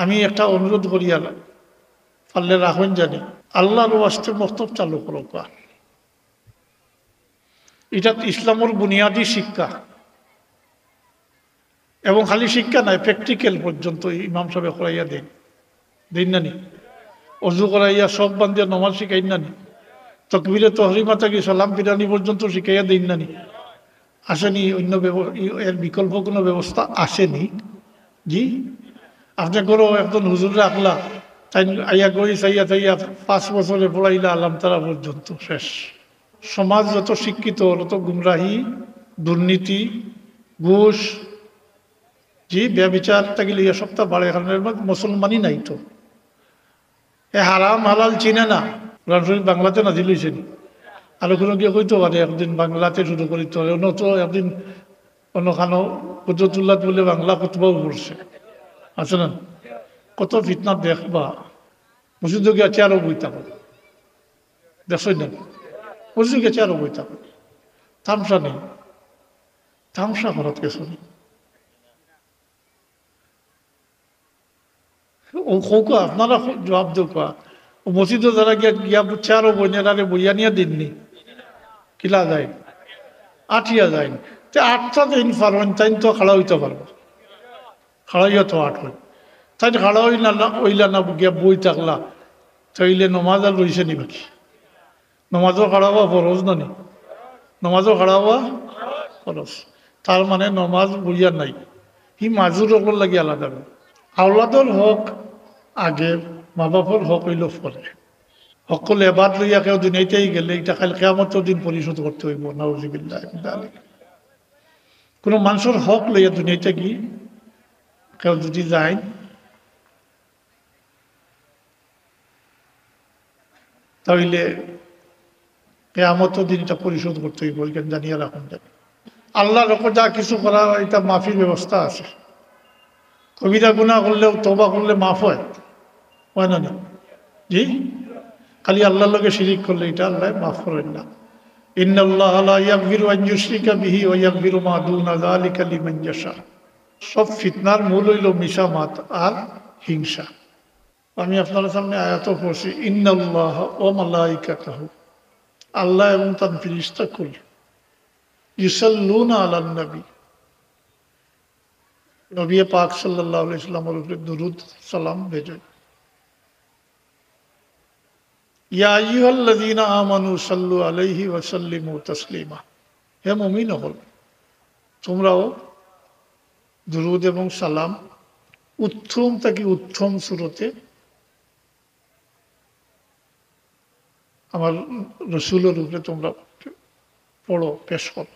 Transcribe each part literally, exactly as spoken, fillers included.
আমি একটা অনুরোধ করিয়ার, পারলে রাখইন জানি, আল্লাহর ওয়াস্তে মক্তব চালু করউক্কা। ইটা ইসলামর বুনিয়াদী শিক্ষা, এবং খালি শিক্ষা নায়, practical পর্যন্ত ইমাম সাবে করাইয়া দেইন, দেইন না নি? অজু করাইয়া সব বান্দিয়া নমাজ শিখাইন না নি? তকবিরে তহরিমা থাকি সালাম ফিরানি পর্যন্ত শিখাইয়া দেইন না নি? আছে নি অন্য ব্যব-, ই-, এর বিকল্প কোনো ব্যবস্থা আছে নি? জি, আপনে ঘরো একজন হুজুর রাখলা, তাইন আইয়া গই চাইয়া চাইয়া পাঁচ বছরে পড়াইলা আলাম তারা পর্যন্ত শেষ। সমাজ যত শিক্ষিত, তত গুমরাহি, দুর্নীতি, ঘুষ, জি, ব্যভিচার থাকি লইয়া সবটা বাড়ে, কারণ এর মধ্যে মুসলমানই নাই তো। এ হারাম হালাল চিনে না। কোরআন শরীফ বাংলাতে নাজিল অইছে নি? আরো কোনো গিয়া কইতো পারে, একদিন বাংলাতে শুরু করি তো, অন্য তো একদিন অন্য খানো কুদরতুল্লাহ বলে বাংলা খুতবাও পড়ছে, আছে না? কত ফিতনা দেখবা, মসজিদো গিয়া চেয়ারো বই থাকো, দেখছই না? মসজিদো গিয়া চেয়ারো বই থাকো, তামশা নেই, তামশা করাত গেছো নি? ও কউক্কা, আপনারা জবাব দেউক্কা। ও মসজিদো যারা গিয়া, গিয়া চেয়ারো বইন, এরারে বইয়া নিয়া দেইন নি? কিলা যাইন? আটিয়া যাইন। তে আটটা দিন পারইন, তাইন তো খাড়া অইতা পারবা। খাড়া অইয়া তো আটইন। তাইন খাড়া অইলা না, অইলা না, গিয়া বই থাকলা। তাইলে নমাজ আর রইছে নি বাকি? নমাজো খাড়া অওয়া ফরজ না নি? নমাজো খাড়া অওয়া ফরজ। তার মানে নমাজ বইয়া নাই। হি মাজুর অকলর লাগি আলাদা। আওলাদর হক আগে, মা বাপর হক অইলো পরে। হকল এবাদ লইয়া কেউ দুনিয়াইতে গেলে ইটা কাইল কিয়ামতর দিন পরিশোধ করতে অইবো। নাউজুবিল্লাহ মিন যালিক। কোনো মানষর হক লইয়া দুনিয়াইতে গি কেউ যদি যাইন, তাইলে কিয়ামতর দিন ইটা পরিশোধ করতে অইবো, ইখান জানিয়া রাখুন যাতে। আল্লাহর হকো যা কিছু করা, ইটা মাফির ব্যবস্থা আছে। কবিরা গুনাহ করলেও, তওবা করলে মাফ অয়, অয় না নি? জি, খালি আল্লাহর লগে শিরিক করলে ইটা আল্লায় মাফ করইন না। ইন্নাল্লাহা লা ইয়াগফিরু আন ইউশরিকা বিহি ওয়া ইয়াগফিরু মা দুনা যালিকা লিমান ইয়াশা। সব ফিতনার মূল অইলো মিছা মাত আর হিংসা। আমি আপনারার সামনে আয়াতও পড়ছি, ইন্নাল্লাহা ওয়া মালাইকাতাহু, আল্লাহ এবং তান ফিরিস্তাকুল, ইউসাল্লুনা আলান নবী, নবী পাক সাল্লাল্লাহু আলাইহি ওয়াসাল্লামর উপরে দুরূদ সালাম ভেজে। ইয়া আইয়ুহাল্লাযীনা আমানু সাল্লু আলাইহি ওয়া সাল্লিমু তাসলিমা। হে মুমিন অকল, তোমরাও দুরূদ এবং সালাম উত্তম থাকি উত্তম সুরতে আমার রসুলর উপরে তোমরা পড়ো, পেশ করো।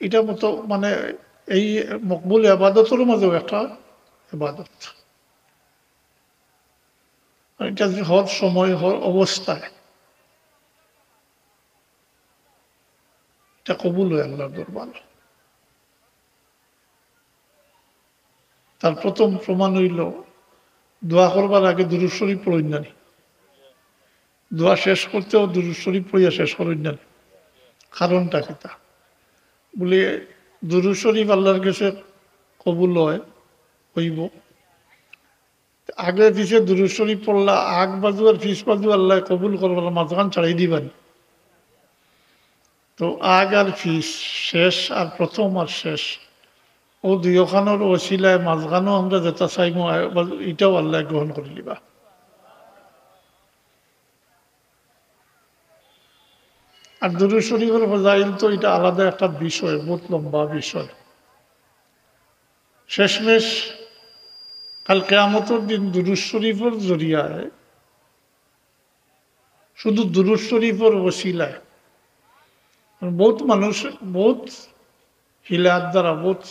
ইটা মতো মানে এই মকবুল এবাদতর মাঝেও একটা এবাদত। আর ইটা যে হর সময়, হর অবস্থায় ইটা কবুল অয় আল্লাহর দরবারো। তার প্রথম প্রমাণ অইলো, দোয়া করবার আগে দুরূদ শরীফ পড়ইন না নি? দোয়া শেষ করতেও দুরূদ শরীফ পড়িয়া শেষ করইন না নি? কারণটা কিতা? বলে, দুরূদ শরীফ আল্লাহর গেছে কবুল অয়, অইবো। আগে পিছে দুরূদ শরীফ পড়লা, আগ বাজু আর পিছ বাজু আল্লায় কবুল করবার, মাঝখান ছাড়াই দিবা নি। তো আগ আর পিছ, শেষ আর প্রথম আর শেষ, অউ দুইওখানর ওসিলায় মাঝখানো আমরা যেটা চাইমু, আ-, ইটাও আল্লায় গ্রহণ করি লিবা। আর দুরূদ শরীফর ফজাইল তো ইটা আলাদা একটা বিষয়, বহুত লম্বা বিষয়। শেষমেশ কাল কিয়ামতর দিন দুরূদ শরীফর জরিয়ায়, শুধু দুরূদ শরীফর ওসিলায়, বহুত মানুষ বহুত হিলার দ্বারা, বহুত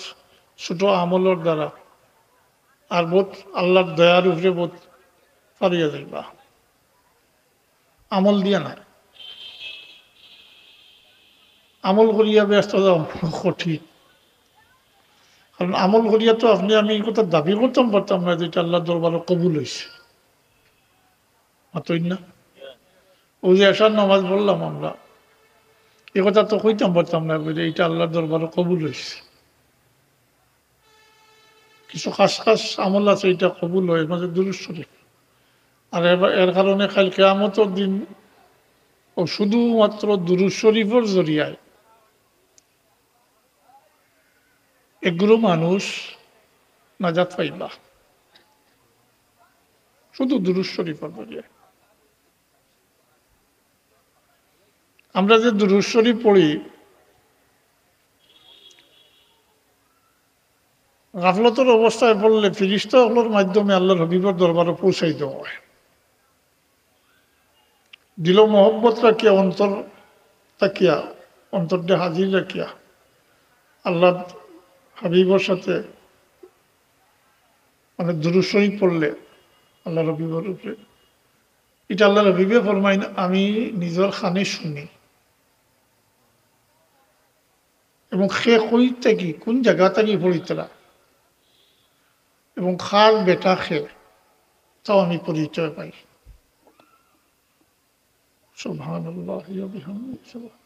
ছোট আমলর দ্বারা, আর বহুত আল্লাহর দয়ার উপরে বহুত পারিয়া যাইবা। আমল দিয়া না, আমল করিয়া ব্যস্ত যাওয়া বড় কঠিন। কারণ আমল করিয়া তো আপনি আমি এই কথা দাবি করতাম পারতাম না যে ইটা আল্লাহর দরবারো কবুল অইছে। মাতইন না? অউ যে এশার নামাজ পড়লাম আমরা, এই কথা তো কইতাম পারতাম না, বুঝলে, এটা আল্লাহর দরবারে কবুল হয়েছে। কিছু খাস খাস আমল আছে, এটা কবুল হয়, এর মাঝে দুরূদ শরীফ। আর এর, এর কারণে কাল কিয়ামতর দিন ও শুধুমাত্র দুরূদ শরীফর জরিয়ায় এগুলো মানুষ নাজাত পাইবা, শুধু দুরূদ শরীফর জরিয়ায়। আমরা যে দুরূদ শরীফ পড়ি, গাফলতর অবস্থায় পড়লে ফিরিস্তা অকলর মাধ্যমে আল্লাহর হাবিবর দরবারে পৌঁছাই দেওয়া হয়। দিলো মহব্বত রাখিয়া, অন্তর থাকিয়া, অন্তরটা হাজির রাখিয়া আল্লাহর হাবিবর সাথে, মানে, দুরূদ শরীফ পড়লে আল্লাহর হাবিবর উপরে, এটা আল্লাহর হাবিবে ফরমাইন, আমি নিজর কানে শুনি। এবং কে কই থাকি, কোন জাগা থাকি পড়িতরা, এবং কার বেটা কে, তাও আমি পরিচয় পাই। সুবহানাল্লাহি ওয়া বিহামদিহি, সুবহান।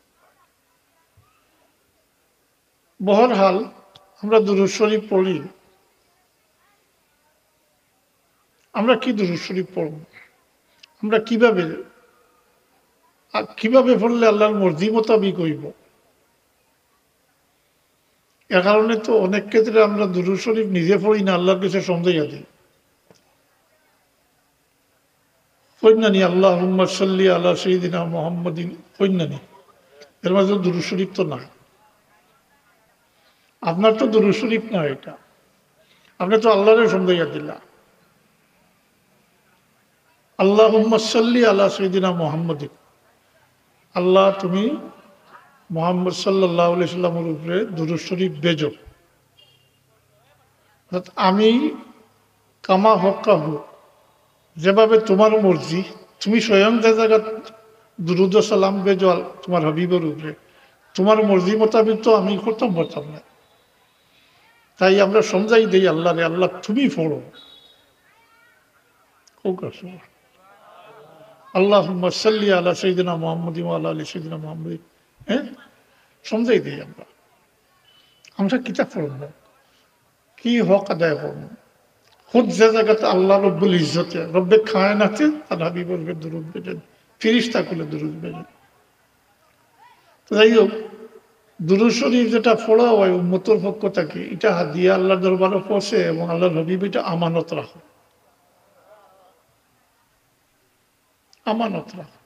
বহরহাল, আমরা দুরূদ শরীফ পড়ি, আমরা কি দুরূদ শরীফ পড়ব? আমরা কিভাবে, আর কিভাবে পড়লে আল্লাহর মর্জি মোতাবিক হইব? এর কারণে তো অনেক ক্ষেত্রে আমরা দুরূদ শরীফ নিজে পড়ি না, আল্লাহর কাছে সমঝাইয়া দিই। কইন না নি, "আল্লাহুম্মা সাল্লি আলা সাইয়্যিদিনা মুহাম্মাদিন", কইন না নি? এর মাঝে দুরূদ শরীফ তো না। আপনার তো দুরূদ শরীফ না এটা, আপনি তো আল্লাহরে সমঝাইয়া দিলা। "আল্লাহুম্মা সাল্লি আলা সাইয়্যিদিনা মুহাম্মাদিন", আল্লাহ, তুমি মুহাম্মদ সাল্লাল্লাহু আলাইহি সাল্লামের উপরে দুরূদ শরীফ ভেজো। অর্থাৎ আমি কামা হক্কাহু, যেভাবে তোমার মর্জি, তুমি স্বয়ং যে জাগাত দুরূদ ও সালাম ভেজো আল-, তোমার হাবিবর উপরে, তোমার মর্জি মোতাবিক তো আমি করতাম পারতাম না। তাই আমরা সমঝাই দেই আল্লাহরে, "আল্লাহ, তুমি পড়ো।" হোক আর সব। "আল্লাহুম্মা সাল্লি আলা সাইয়্যিদিনা মুহাম্মাদিন ওয়া আলা আলি সাইয়্যিদিনা মুহাম্মাদিন।" হ্যাঁ, সমঝাই দেই আমরা। আমরা কিতা পড়ব, কি হক আদায় করব? খুদ যে জাগাত আল্লাহ রব্বুল ইজ্জতে, রব্বে কায়নাতে তার হাবিবর উপরে দুরূদ ভেজেন, ফিরিস্তা কুলে দুরূদ ভেজেন। তো যাই হোক, দুরূদ শরীফ যেটা পড়া হয় উম্মতর পক্ষ থেকে, এটা হাদিয়া আল্লাহর দরবারে পৌঁছে এবং আল্লাহর হাবিব এটা আমানত রাখো, আমানত রাখো।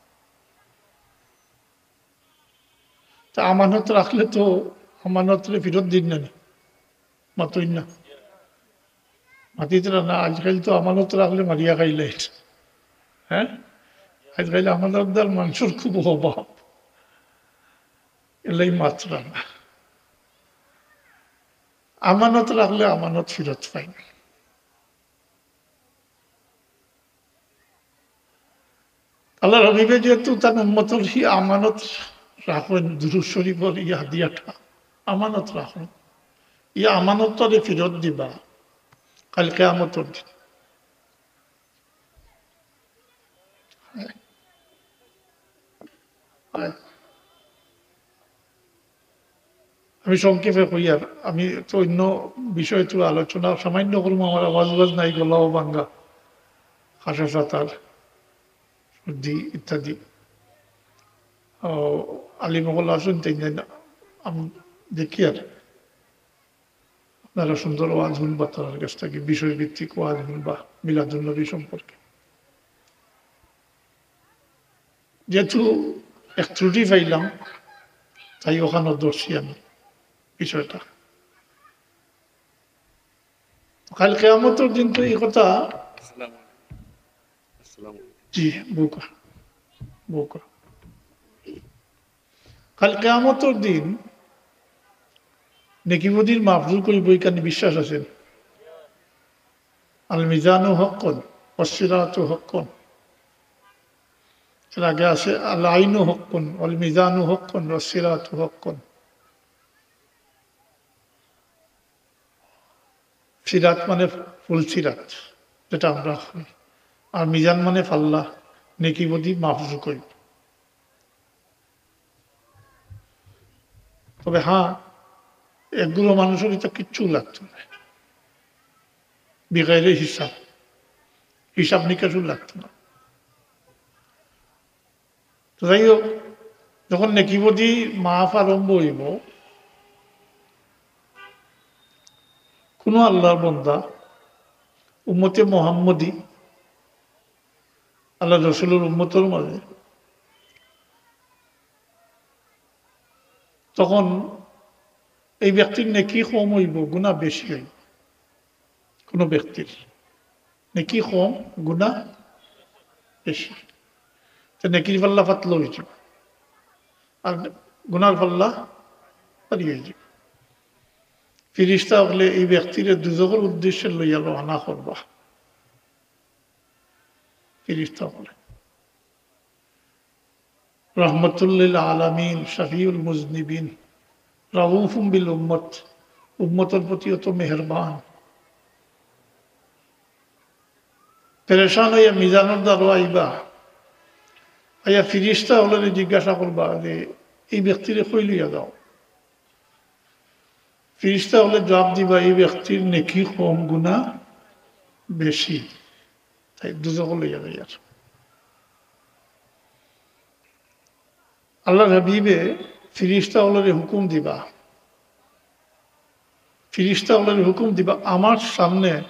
তা আমানত রাখলে তো আমানতরে ফিরত দিন না নি? মাতইন না। মাতিতরা না, আজকাল তো আমানত রাখলে মারিয়া খাইলে। হ্যাঁ, আজকাল আমানতদার মানুষর খুব অভাব, এলাই মাতরা না। আমানত রাখলে আমানত ফিরত পাই না। আল্লাহর হাবিবে যেহেতু তান উম্মতর হি আমানত রাখইন, দুরূদ শরীফর ই হাদিয়াটা আমানত রাখইন, ই আমানতটারে ফিরত দিবা কাল কিয়ামতর দিন। আমি সংক্ষেপে কইয়ার, আমি তো অন্য বিষয়ে তো আলোচনা সামান্য করমু, আমার আওয়াজ বাজ নাই, গলাও ভাঙ্গা, খাসা সাতার, সর্দি ইত্যাদি। ও, আলিম অকল আছইন, তাইন আমি দেখিয়ার। আপনারা সুন্দর ওয়াজ হুনবা, তারার কাছ থাকি বিষয়ভিত্তিক ওয়াজ হুনবা মিলাদুন নবী সম্পর্কে। যেহেতু এক ত্রুটি পাইলাম, তাই ওখানো ধরছি আমি বিষয়টা। কাল কিয়ামতর দিন তো এই কথা। আসসালামু আলাইকুম। আসসালামু আলাইকুম। জি, বউক্কা, বউক্কা। কাল কিয়ামতর দিন নেকি বদির মাপজোক অইবো, ইখান বিশ্বাস আছে? আল মিজানু হক্কুন, ওয়াসসিরাতু হক্কুন। এর আগে আছে আল আইনু হক্কুন, ওয়াল মিজানু হক্কুন, ওয়াসসিরাতু হক্কুন। সিরাত মানে ফুলসিরাত, যেটা আমরা কই। আর মিজান মানে পাল্লা, নেকি বদি মাপজোক অইবো। তবে হ্যাঁ, একগুলো মানুষের এটা কিচ্ছু লাগতো না, বিগাইরে হিসাব, হিসাব নিকাশও লাগতো না। তো যাই হোক, যখন নেকিবদি মাফ আরম্ভ হইব, কোনো আল্লাহর বন্দা, উম্মতে মোহাম্মদী, আল্লাহ রসুলের উম্মতর মাঝে, তখন এই ব্যক্তির নেকি কম হইব, গুনাহ বেশি হইব। কোনো ব্যক্তির নেকি কম, গুনাহ বেশি, তো নেকির পাল্লা পাতলা হয়ে যাবে, আর গুনার পাল্লা ভারী হয়ে যাবে। ফিরিস্তা হকলে এই ব্যক্তিরে দুজখর উদ্দেশ্যে লইয়া রওনা করবা। ফিরিস্তা হকলে রহমতুল্লিল আলামিন, শাফিউল মুজনিবিন, রাউফুম বিল উম্মত, উম্মতর প্রতি অত মেহেরবান। পেরেশান হইয়া মিজানর দ্বারো আইবা, আইয়া ফিরিস্তা হকলরে জিজ্ঞাসা করবা যে, "এই ব্যক্তিরে কই লইয়া যাও?" ফিরিস্তা হকলে জবাব দিবা, "এই ব্যক্তির নেকি কম, গুনাহ বেশি, তাই দুজখো লইয়া যাইয়ার।" আল্লাহর হাবিবে ফিরিস্তা হকলরে হুকুম দিবা, ফিরিস্তা হকলরে হুকুম দিবা, "আমার সামনে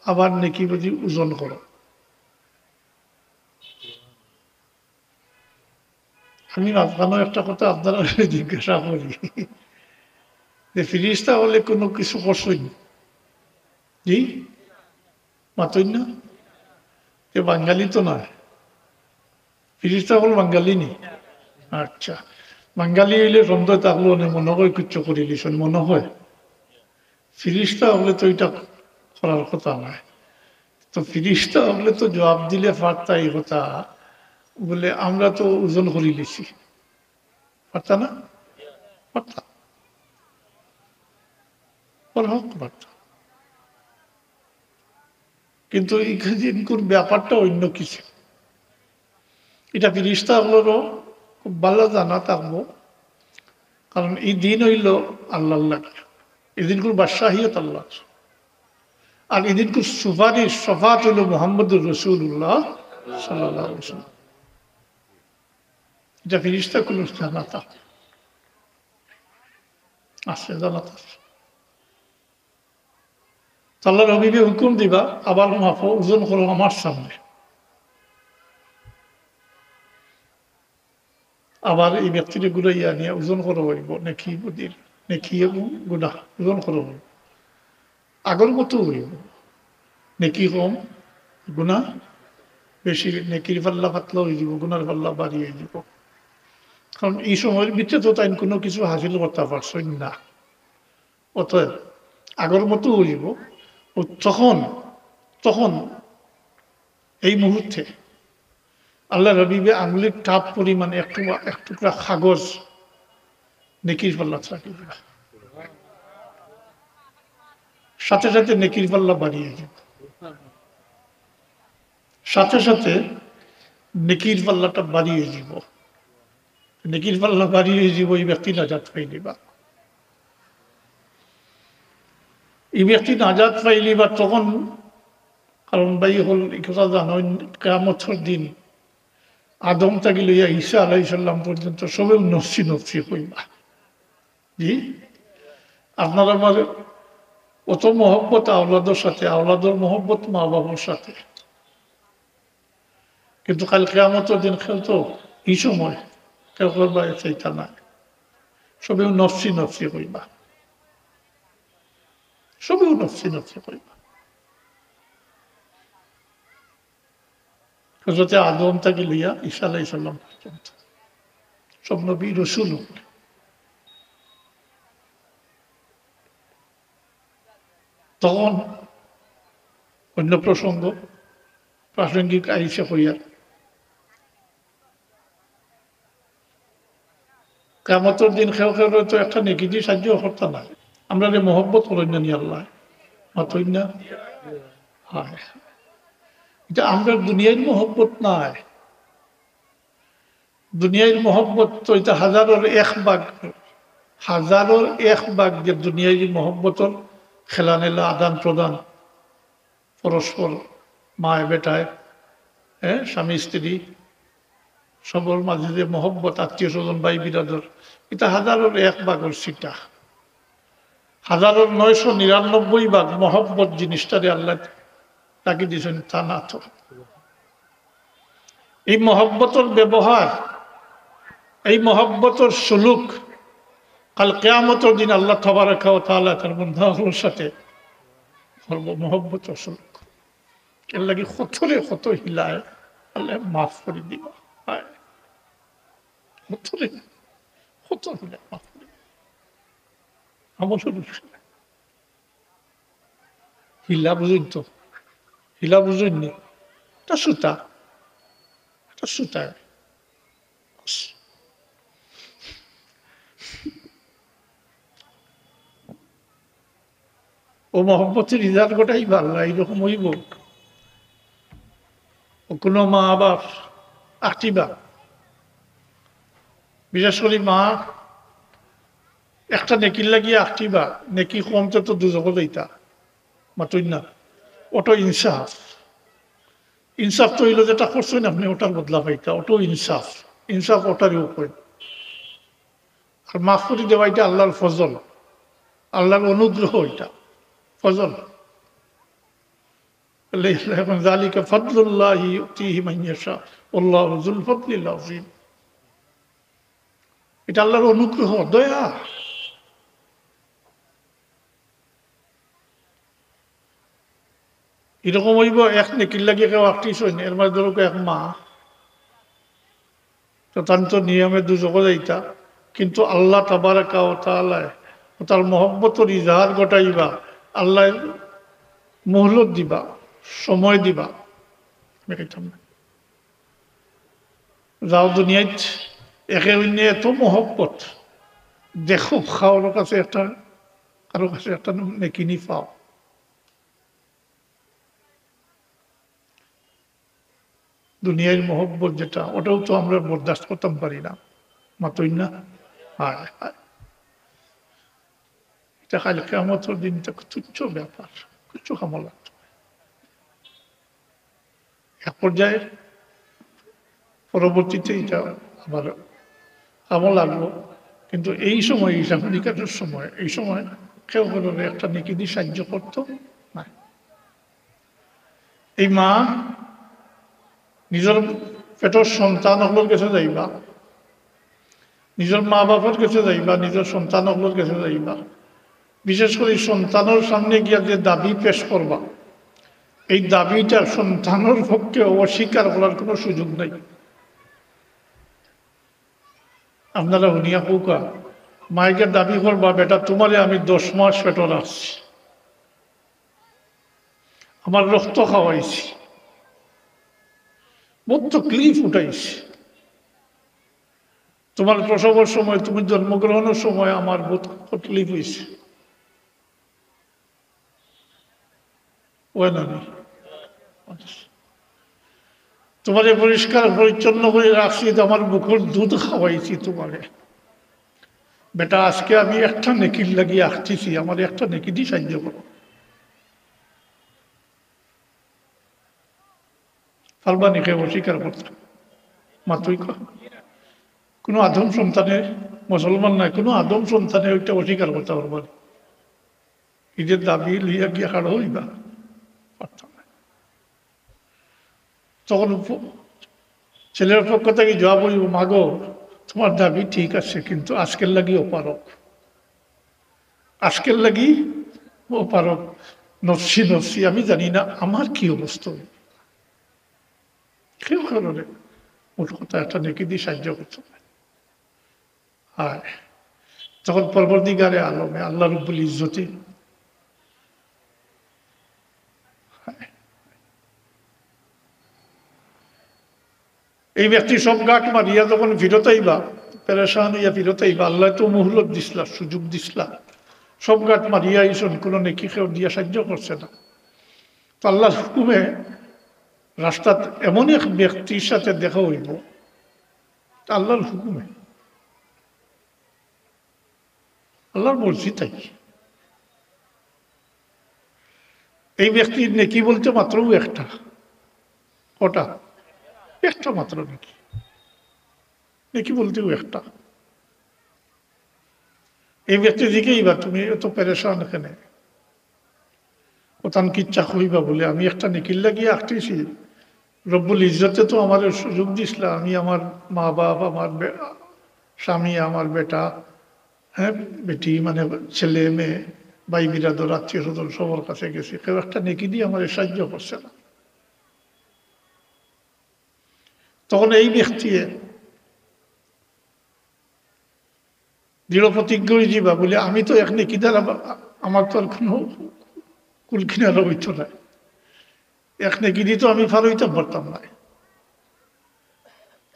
আবার নেকিবদি ওজন করো।" আমি মাঝখানো একটা কথা আপনারারে জিজ্ঞাসা করি, যে ফিরিস্তা হকলে কোনো কিছু করছইন? জি, মাতইন না? যে বাঙালি তো না, ফিরিস্তা হকল বাঙালি নি? আচ্ছা, বাঙালি হইলে সন্দেহ থাকলো নে, মনে হয় কিচ্ছু করিলিছইন, মনে হয়। ফিরিস্তা হকলে তো এটা করার কথা নয়। তো ফিরিস্তা হকলে তো জবাব দিলে পারতা এই কথা, বলে, "আমরা তো ওজন করিলিছি।" পারতা না? পারতা। বলে, "হোক, পারতা।" কিন্তু এখানে ব্যাপারটা অন্য কিছু। এটা ফিরিস্তা হকলরও খুব ভালা জানা থাকবো, কারণ এই দিন হইল আল্লাহর লাগি, এই দিনকুর বাদশাহিয়ত আল্লাহর, আর এই দিনকুর সুপারিশ, শফাত হইল মুহাম্মদুর রাসূলুল্লাহ সাল্লাল্লাহু আলাইহি ওয়াসাল্লাম। এটা ফিরিস্তা কোনো জানা থাকবো, আছে জানা থাকবো। তো আল্লাহর হাবিবে হুকুম দিবা, "আবার মাপো, ওজন করো আমার সামনে।" আবার এই ব্যক্তিরে ঘুরাইয়া নিয়া ওজন করা হইব, নেকি বদির, নেকি এবং গুনাহ ওজন করা হইব। আগর মতো হইব, নেকি কম, গুনাহ বেশি, নেকির পাল্লা পাতলা হয়ে যাব, গুনার পাল্লা ভারী হয়ে যাব। কারণ এই সময়ের ভিতরে তো তাইন কোনো কিছু হাসিল করতে পারছইন না। অতএব আগর মতো হইব। ও তখন, তখন এই মুহূর্তে আল্লাহর হাবিবে আঙ্গুলির টাপ পরিমাণ এক টুকরা, এক টুকরা কাগজ নেকির পাল্লাত রাখি দিবা। সাথে সাথে নেকির পাল্লা ভারী হয়ে যাব, সাথে সাথে নেকির পাল্লাটা ভারী হয়ে যাব। নেকির পাল্লা ভারী হয়ে যাব, এই ব্যক্তি নাজাত পাইলিবা। এই ব্যক্তি নাজাত পাইলিবা তখন, কারণ ভাই হল এই কথা জানো, কিয়ামতর দিন আদম থাকি লইয়া ঈসা আলাইহিস সালাম পর্যন্ত সবেউ নফসি নফসি কইবা। জি, আপনার আমার অত মহব্বত আওলাদর সাথে, আওলাদর মহব্বত মা বাবার সাথে, কিন্তু কাল কিয়ামতর দিন কেউ তো এই সময় কেউ করবা চাইতা না, সবেউ নফসি নফসি কইবা, সবেউ নফসি নফসি কইবা। হযরতে আদম থাকি লইয়া ঈসা আলাইহিস সালাম পর্যন্ত সব নবী রসুল। তখন অন্য প্রসঙ্গ, প্রাসঙ্গিক আইসে হইয়া, কিয়ামতর দিন কেউ কেউ তো একটা নেকি দি সাহায্য করতা না। আমরারে মহব্বত করইন না নি আল্লাহ? মাতইন না? হয়। এটা আমরা দুনিয়ার মহব্বত নায়। দুনিয়ার মহব্বত তো এটা হাজারর এক ভাগ, হাজারর এক ভাগ যে দুনিয়াবি মহব্বতর খেলানেলা, আদান প্রদান, পরস্পর মায় বেটায়, হ্যাঁ, স্বামী স্ত্রী, সবর মাঝে যে মহব্বত, আত্মীয় স্বজন, ভাই বিরাদর, ইটা হাজারর এক ভাগর ছিটা। হাজারর নয়শো নিরানব্বই ভাগ মহব্বত জিনিসটারে আল্লায় রাখি দিছইন থানা তো। এই মহব্বতর ব্যবহার, এই মহব্বতর সুলুক কাল কিয়ামতর দিন আল্লাহ তাবারাকা ওয়া তাআলা তার বান্দা অকলর সাথে করবো, মহব্বতর সুলুক। এর লাগি কতরে কত হিলায় আল্লায় মাফ করি দিবা। হায়, কতরে কত হিলায় মাফ করি দিবা। আমলর উপরে। হিলা বুঝইন তো? হিলা বুঝইন নি? এটা সুতা, এটা সুতা। ও মহব্বতর ইজহার ঘটাইবা আল্লায়, এইরকম অইবো। ও কোনো মা বাপ আটিবা, বিশেষ করি মা একটা নেকির লাগি আটিবা, নেকি কমতে তো দুজখো যাইতা, মাতইন না। ওটা ইনসাফ। ইনসাফ তো অইলো যেটা করছইন আপনে, ওটার বদলা পাইতা, ওটাও ইনসাফ। ইনসাফ ওটারই উপরে। আর মাফ করি দেওয়া এটা আল্লাহর ফজল, আল্লাহর অনুগ্রহ, এটা ফজল। আল্লাহ এখন, "যালিকা ফাদলুল্লাহি ইউতিহি মান ইয়াশা, ওয়াল্লাহু যুল ফাদলিল আযীম।" এটা আল্লাহর অনুগ্রহ, দয়া। এরকম অইবো, এক নেকির লাগি কেউ আটকিছইন, এর মাঝে ধরো এক মা, তো তান তো নিয়মে দুজখো যাইতা, কিন্তু আল্লাহ তাবারাকা ওয়া তাআলায় তার মহব্বতর ইজহার ঘটাইবা, আল্লায় মোহলত দিবা, সময় দিবা। দেখাইতাম না। যাও দুনিয়াত একে অইন্যে এত মহব্বত, দেখো কারো কাছে একটা, কারো কাছে একটা নেকি নি পাও। দুনিয়ার মহব্বত যেটা, ওটাও তো আমরা বরদাস্ত করতাম পারি না, মাতইন না? হায়, হায়। এটা কাল কিয়ামতর দিন, এটা তুচ্ছ ব্যাপার, কিচ্ছু কামো লাগতো না। এক পর্যায়ে পরবর্তীতে এটা আবার কামো লাগবো, কিন্তু এই সময়, হিসাব নিকাশের সময়, এই সময় কেউ কারোর একটা নেকি দি সাহায্য করতো না। এই মা নিজর পেটর সন্তান অকলর গেছে যাইবা, নিজর মা বাপর গেছে যাইবা, নিজর সন্তান অকলর গেছে যাইবা, বিশেষ করি সন্তানর সামনে গিয়া যে দাবি পেশ করবা, এই দাবিটা সন্তানর পক্ষে অস্বীকার করার কোনো সুযোগ নাই। আপনারা হুনিয়া কউক্কা, মায়ে গিয়া দাবি করবা, "বেটা, তুমারে আমি দশ মাস পেটো রাখছি, আমার রক্ত খাওয়াইছি, বহুত তকলিফ উঠাইছি, তুমার প্রসবর সময়, তুমি জন্মগ্রহণর সময় আমার বহুত তকলিফ অইছে।" ওই নানি, তুমারে পরিষ্কার পরিচ্ছন্ন করি রাখছি, তো আমার বুকর দুধ খাওয়াইছি তুমারে। বেটা, আজকে আমি একটা নেকির লাগি আটকিছি, আমার একটা নেকি দি সাহায্য করো। পারবা নি কেউ অস্বীকার করতা? মাতইক্কা। কোনো আদম সন্তানে, মুসলমান নায়, কোনো আদম সন্তানে ওইটা অস্বীকার করতা পারবা নি? নিজর দাবি লইয়া গিয়া খাড়া অইবা? পারতা না। তখন প-, ছেলের পক্ষ থাকি জবাব অইবো, "মাগো, তুমার দাবি ঠিক আছে, কিন্তু আজকের লাগি অপারগ, আজকের লাগি অপারগ, নফসি নফসি, আমি জানি না আমার কি অবস্থা অইবো।" কেউ কারোরে মোট কথা একটা নেকি দি সাহায্য করতো না। হায়, তখন পরওয়ারদিগারে আলমে, আল্লাহ রব্বুল ইজ্জতে, হায়, এই ব্যক্তি সব ঘাট মারিয়া যখন ফিরত আইবা, পেরেশান অইয়া ফিরত আইবা, আল্লায় তো মুহলত দিছলা, সুযোগ দিছলা, সব ঘাট মারিয়া আইছইন, কোনো নেকি কেউ দিয়া সাহায্য করছে না। তো আল্লাহর হুকুমে রাস্তাত এমন এক ব্যক্তির সাথে দেখা অইবো, তা আল্লাহর হুকুমে। আল্লাহর মর্জি তাই। এই ব্যক্তির নেকি বলতে মাত্র একটা। কটা? একটা মাত্র নেকি। নেকি বলতেও একটা। এই ব্যক্তি জিগাইবা, "তুমি এত পেরেশান কেনে?" ও তান কিচ্ছা কইবা বলে, "আমি একটা নেকির লাগি আটকিছি। রব্বুল ইজ্জতে তো আমারে সুযোগ দিছলা, আমি আমার মা বাপ, আমার বে-, স্বামী, আমার বেটা, হ্যাঁ, বেটি, মানে ছেলে মেয়ে, ভাই বিরাদর, আত্মীয় স্বজন সবার কাছে গেছি, কেউ একটা নেকি দিয়া আমারে সাহায্য করছে না।" তখন এই ব্যক্তি দৃঢ় প্রতিজ্ঞ অইযিবা বলে, "আমি তো এক নেকি দ্বারা বা-, আমার তো আর কোনো কুল কিনারা অইতো না, এক নেকি দি তো আমি পার অইতাম পারতাম না।"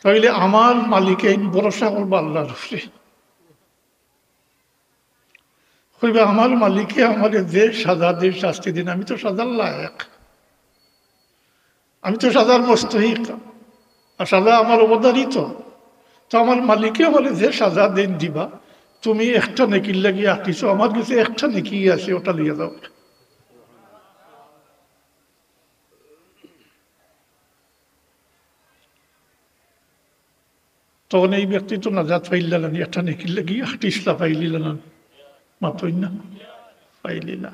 তাইলে আমার মালিকে ভরসা করবা আল্লাহর উপরে। কইবা, "আমার মালিকে আমারে যে সাজা দেন, শাস্তি দেন, আমি তো সাজার লায়েক, আমি তো সাজার মুস্তহিক, আর সাজা আমার অবধারিত। তো আমার মালিকে আমারে যে সাজা দেন দিবা, তুমি একটা নেকির লাগি আটকিছো, আমার গেছে একটা নেকি আছে, ওটা লইয়া যাও।" তখন এই ব্যক্তি তো নাজাত পাইলা না, একটা নেকির লাগি আটকিছলা, পাইলিলা না, মাতইন না, পাইলিলা।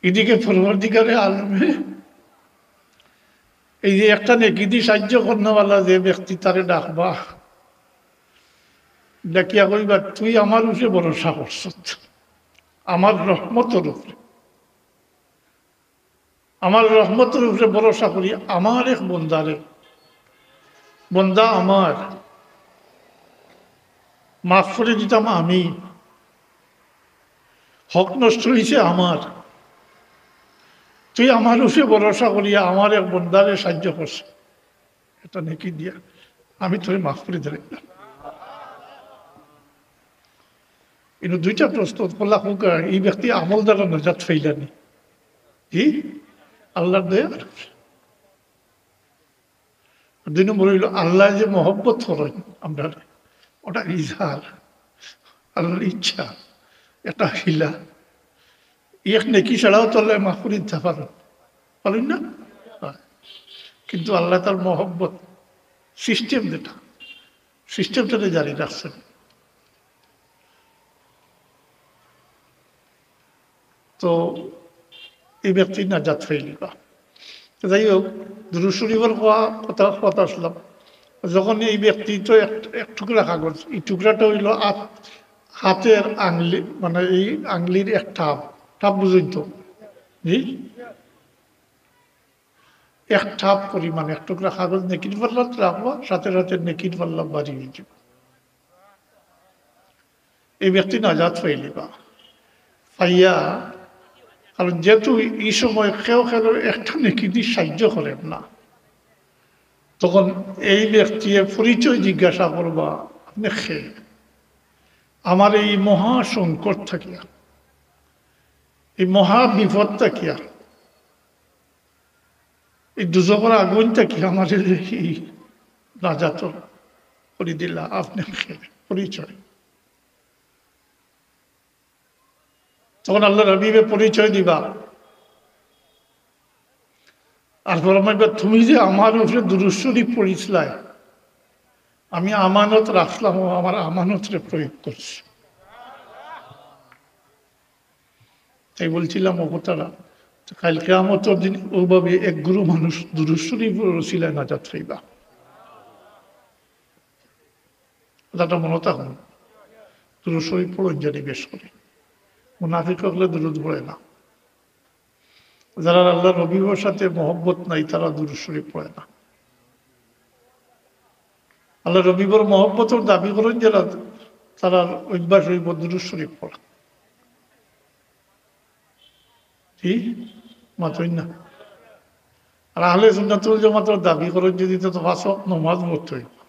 এদিকে পরওয়ারদিগারে আলমে এই যে একটা নেকি দি সাহায্য করনেওয়ালা যে ব্যক্তি, তারে ডাকবা, ডাকিয়া কইবা, "তুই আমার উপরে ভরসা করছত, আমার রহমতর উপরে।" আমার রহমতর উপরে ভরসা করি, আমার এক বন্দারে, বন্দা আমার, মাফ করি দিতাম আমি, হক নষ্ট অইছে আমার, তুই আমার উপরে ভরসা করিয়া আমার এক বন্দারে সাহায্য করছ, এটা নেকি দিয়া আমি তোরে মাফ করি দিলাম। কিন্তু দুইটা প্রশ্ন করলা, হোক, এই ব্যক্তি আমল দ্বারা নাজাত পাইলানি, জি, আল্লাহর দয়া। দুই নম্বর অইলো, আল্লাহ যে মহব্বত করইন আমরা, ওটা ইজহার, আল্লাহর ইচ্ছা, এটা হিলা। এক নেকি ছাড়াও তো আল্লাহ মাফ করি দিতা পারইন, পারইন না? হয়। কিন্তু আল্লাহ তার মহব্বত সিস্টেম যেটা, সিস্টেমটারে জারি রাখছেন। তো এই ব্যক্তি নাজাত পাইলিবা। তো যাই হোক, দুরূদ শরীফর কথা, কথা আসলাম। যখন এই ব্যক্তি তো এক, এক টুকরা কাগজ, এই টুকরাটা অইলো আত-, হাতের আংলি, মানে এই আংলির এক ঠাপ, ঠাপ বুঝইন তো? জি? এক ঠাপ পরিমাণ, এক টুকরা কাগজ নেকির পাল্লাত রাখবা, সাথে সাথে নেকির পাল্লা ভারি অইযিবো। এই ব্যক্তি নাজাত পাইলিবা। পাইয়া, কারণ যেহেতু এই সময় কেউ কেউ একটা নেকি দি সাহায্য করেন না, তখন এই ব্যক্তি পরিচয় জিজ্ঞাসা করবা, "আপনি কে?" আমার এই মহা সংকট থাকিয়া, এই মহা বিপদ থাকিয়া, এই দুজখর আগুন থাকিয়া আমারে যে এই নাজাত করি দিলা, আপনি কে? পরিচয়। তখন আল্লাহর হাবিবে পরিচয় দিবা। আর ফরমাইবা, "তুমি যে আমার উপরে দুরূদ শরীফ পড়ছিলায়, আমি আমানত রাখলাম ও আমার আমানতরে প্রয়োগ করছি।" তাই বলছিলাম, ও কথাটা, তো কাইল কিয়ামতর দিন ওভাবে এক গুরু মানুষ দুরূদ শরীফর উসিলায় নাজাত পাইবা। কথাটা মনে থাকুন, দুরূদ শরীফ পড়ইন জানি বেশ করি। মুনাফিক অকলে দুরূদ পড়ে না। যারার আল্লাহর হাবিবর সাথে মহব্বত নাই, তারা দুরূদ শরীফ পড়ে না। আল্লাহর হাবিবর মহব্বতর দাবি করইন যারা, তারার অভ্যাস অইবো দুরূদ শরীফ পড়া। কি? মাতইন না। আর আহলে সুন্নাতুল জামাতর দাবি করইন যদি, তো পাঁচ ওয়াক্ত নমাজ পড়তে অইবো।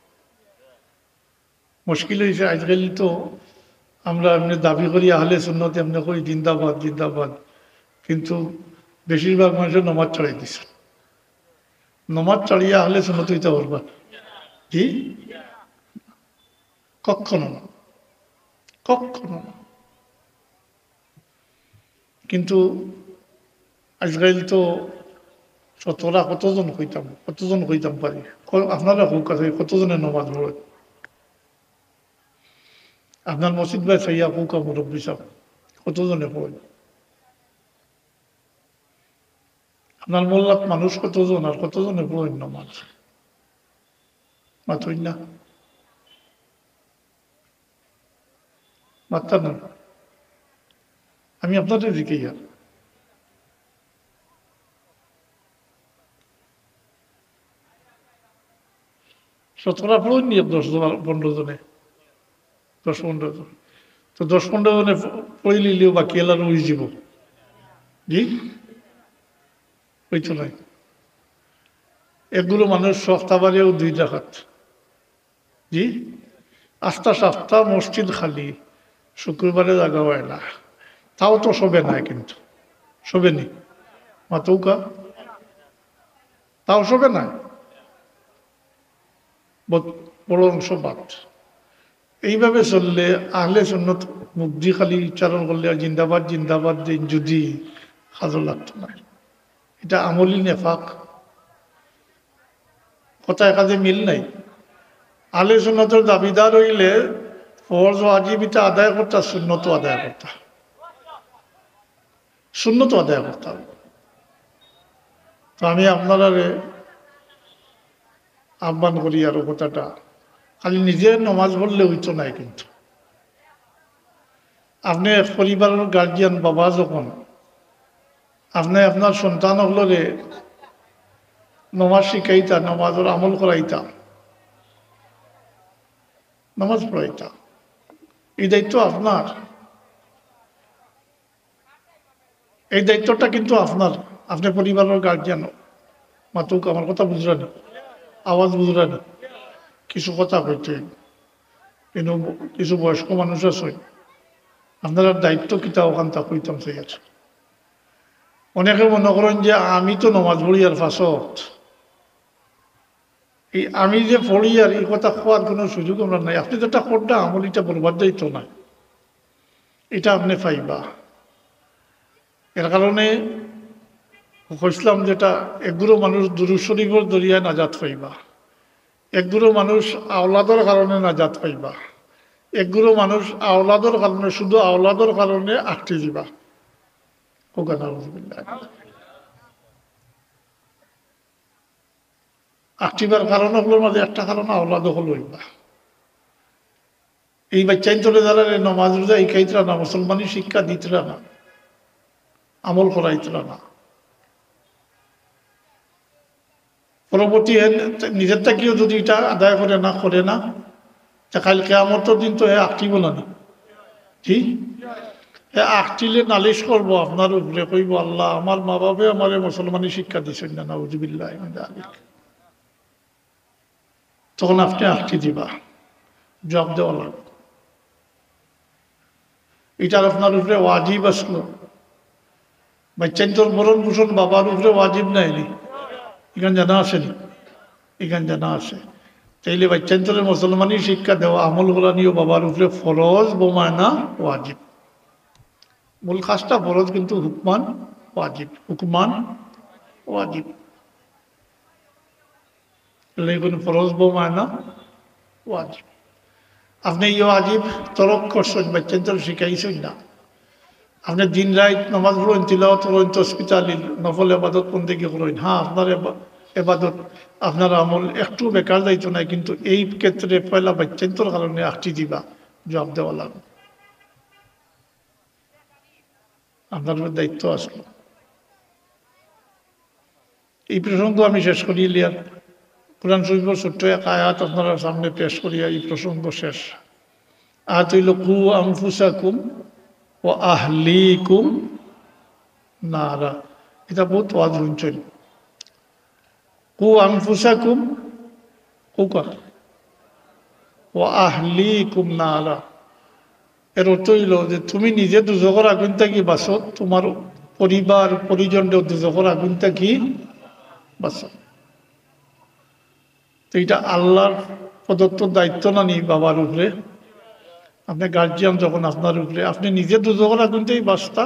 মুশকিল অইছে, আজকাল তো আমরা এমনে দাবি করি আহলে সুন্নত, এমনে কই জিন্দাবাদ, জিন্দাবাদ, কিন্তু বেশিরভাগ মানুষে নমাজ ছাড়াই দিছে। নমাজ ছাড়িয়া আহলে সুন্নত অইতা পারবা? জি, কখনো না। কখনো না। কিন্তু আজকাল তো শতকরা কতজন কইতাম, কতজন কইতাম পারি? ক-, আপনারা কউক্কা, কতজনে নমাজ পড়ইন? আপনার মসজিদ বায় চাইয়া কউক্কা, মুরব্বি সাব, কতজনে পড়ইন? আপনার মোল্লাত মানুষ কতজন আর কতজনে পড়ইন নমাজ? মাতইন না, মাততা না। আমি আপনারে জিকাইয়ার, শতকরা পড়ইন নি এক দশ জন, পনরো জনে, দশ পনরো জন। তো দশ পনরো জনে প-, পড়িলিলেও বাকি এলার অইযিবো। জি, অইতো নায়। এগুলো মানুষ সপ্তাহবারেও দুই রাকাত। জি, আস্তা সাপ্তা মসজিদ খালি, শুক্রবারে জাগা অয় না। তাও তো সবে নায়, কিন্তু সবে নি, মাতউক্কা, তাও সবে নায়। বত-, বড় অংশ বাদ। এইভাবে চললে আহলে সুন্নত মুখদি খালি উচ্চারণ করলে আর জিন্দাবাদ, জিন্দাবাদ দিন যদি কাজো লাগতো না। এটা আমলি নেফাক, কথায় কাজে মিল নাই। আহলে সুন্নতর দাবিদার অইলে ফরজ ওয়াজিব ইতা আদায় করতা, সুন্নতও আদায় করতা, সুন্নতও আদায় করতা। তো আমি আপনারারে আহ্বান করি আরো কথাটা, খালি নিজে নমাজ পড়লে অইতো নায়, কিন্তু আপনে এক পরিবারর গার্জিয়ান বাবা যখন, আপনে আপনার সন্তান অকলরে নমাজ শিখাইতা, নমাজর আমল করাইতা, নমাজ পড়াইতা, এই দায়িত্ব আপনার। এই দায়িত্বটা কিন্তু আপনার, আপনে পরিবারর গার্জিয়ান। মাতউক্কা, আমার কথা বুঝরা নি? আওয়াজ বুঝরা নি? কিছু কথা কইতে অইবো। কিন্তু কিছু বয়স্ক মানুষ আছইন, আপনারার দায়িত্ব কিতা অখানতা কইতাম চাইয়ার। অনেকে মনো করইন যে আমি তো নমাজ পড়িয়ার পাঁচ ওয়াক্ত, এই আমি যে পড়িয়ার, এই কথা কওয়ার কোনো সুযোগ আমরার নাই। আপনে যেটা কররা আমল, ইটা বরবাদ যাইতো নায়, ইটা আপনে পাইবা। এর কারণে কইছলাম যেটা, এগুলো মানুষ দুরূদ শরীফর জরিয়ায় নাজাত পাইবা, এগুলো মানুষ আওলাদর কারণে নাজাত পাইবা, এগুলো মানুষ আওলাদর কারণে, শুধু আওলাদর কারণে আটকি দিবা। কউক্কা নাউজুবিল্লাহ। আটকিবার কারণ অকলর মাঝে একটা কারণ আওলাদ অকল অইবা। এই বাচ্চাইন্তরে যারারে নমাজ রোজা শিখাইতরা না, মুসলমানি শিক্ষা দিতরা না, আমল করাইতরা না, পরবর্তী হে নিজের থাকিও যদি ইটা আদায় করে না, করে না, তে কাইল কিয়ামতর দিন তো হে আটকিবো না নি? জি? হে আটকিলে নালিশ করবো আপনার উপরে, কইবো, "আল্লাহ, আমার মা বাপে আমারে মুসলমানি শিক্ষা দিছইন না, নাউজুবিল্লাহ মিন যালিক।" তখন আপনে আটকি দিবা, জবাব দেওয়া লাগবো। ইটা আপনার উপরে ওয়াজিব আছলো। বাচ্চাইন্তর ভরণ পোষণ বাবার উপরে ওয়াজিব নায় নি? ইখান জানা আছে নি? ইখান জানা আছে। তাইলে বাচ্চাইন্তরে মুসলমানি শিক্ষা দেওয়া, আমল করানিও বাবার উপরে ফরজ বমায়না ওয়াজিব। মূল কাজটা ফরজ, কিন্তু হুকমান ওয়াজিব, হুকমান ওয়াজিব। এর লাগি কুনু ফরজ বমায়না ওয়াজিব। আপনে ই ওয়াজিব তরক করছইন, বাচ্চাইন্তরে শিখাইছইন না। আপনে দিন রাইত নামাজ পড়ইন, তিলাওয়াত করইন, তসবি তাহলিল, নফল এবাদত বন্দেগি করইন। হ্যাঁ, আপনার এবা-, এবাদত, আপনার আমল একটু বেকার যাইতো নায়, কিন্তু এই ক্ষেত্রে পয়লা বাচ্চাইন্তর কারণে আটকি দিবা, জবাব দেওয়া লাগবো। আপনার উপর দায়িত্ব আছলো। এই প্রসঙ্গ আমি শেষ করিলিয়ার। কোরআন শরীফর ছোট্ট এক আয়াত আপনারার সামনে পেশ করিয়া এই প্রসঙ্গ শেষ। আয়াত অইলো, "কু আনফুসাকুম ওয়া আহলিকুম নারা।" ইটা বউত ওয়াজ হুনছইন। "কু আনফুসাকুম", কউক্কা, "ওয়া আহলিকুম নারা।" এর অর্থ অইলো যে তুমি নিজে দুজখর আগুইন থাকি বাঁচো, তুমার পরিবার পরিজনরেও দুজখর আগুইন থাকি বাঁচো। তো ইটা আল্লাহর প্রদত্ত দায়িত্ব না নি বাবার উপরে? আপনে গার্জিয়ান যখন আপনার উপরে, আপনে নিজে দুজখর আগুনতেই বাঁচতা,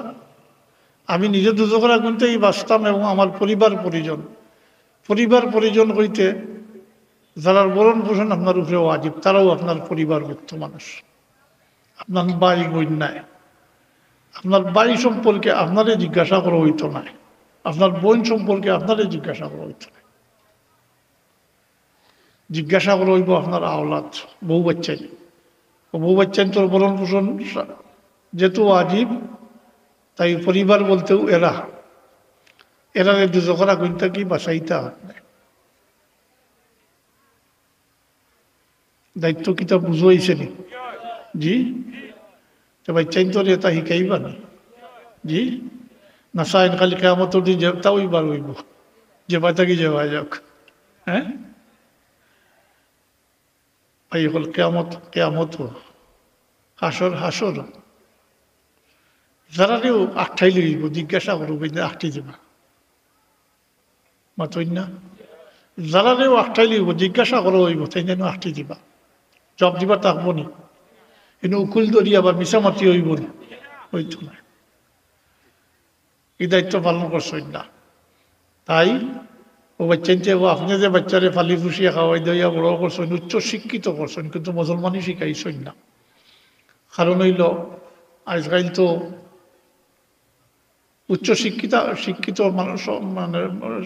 আমি নিজে দুজখর আগুনতেই বাঁচতাম এবং আমার পরিবার পরিজন। পরিবার পরিজন হইতে যারার ভরণ পোষণ আপনার উপরে ওয়াজিব, তারাও আপনার পরিবারভুক্ত মানুষ। আপনার ভাই বইন নায়, আপনার ভাই সম্পর্কে আপনারে জিজ্ঞাসা করা হইতো নায়, আপনার বইন সম্পর্কে আপনারে জিজ্ঞাসা করা হইতো নায়। জিজ্ঞাসা করা হইবো আপনার আওলাদ, বউ বাচ্চাইন। ও বউ বাচ্চাইনতর ভরণ পোষণ সা-, যেহেতু ওয়াজিব, তাই পরিবার বলতেও এরা, এরারে দুজখর আগুন থাকি বাঁচাইতা আপনে। দায়িত্ব কিতা বুঝাইছে নি? জি? তো বাচ্চাইনতরে এটা হিকাইবা নি? জি? না চাইন খালি কিয়ামতর দিন যেটা ওই বার হইব, যে বাচ্চা কি যে ভাই যাক, হ্যাঁ? ভাই হল কিয়ামত, কিয়ামত হল, হাসর, হাসর। যারারেও আটকাইলে হইব, জিজ্ঞাসা করবো, আটকে দিবা। মাতইন না? যারারেও আটকাইলে হইব, জিজ্ঞাসা করা হইব, তাইন যেন আটকে দিবা। জবাব দিবা থাকবো নি। কিন্তু উকুল ধরিয়া বা মিছামাতি হইব নি। হইতো না। এই দায়িত্ব পালন করছইন না। তাই ও বাচ্চাইনতে, ও আপনে যে বাচ্চারে ফালি ফুসিয়া খাওয়াই দইয়া বড় করছইন, উচ্চ শিক্ষিত করছইন, কিন্তু মুসলমানি শিখাইছইন না। কারণ হইল, আজকাল তো উচ্চ শিক্ষিত, শিক্ষিত মানুষ, মানে,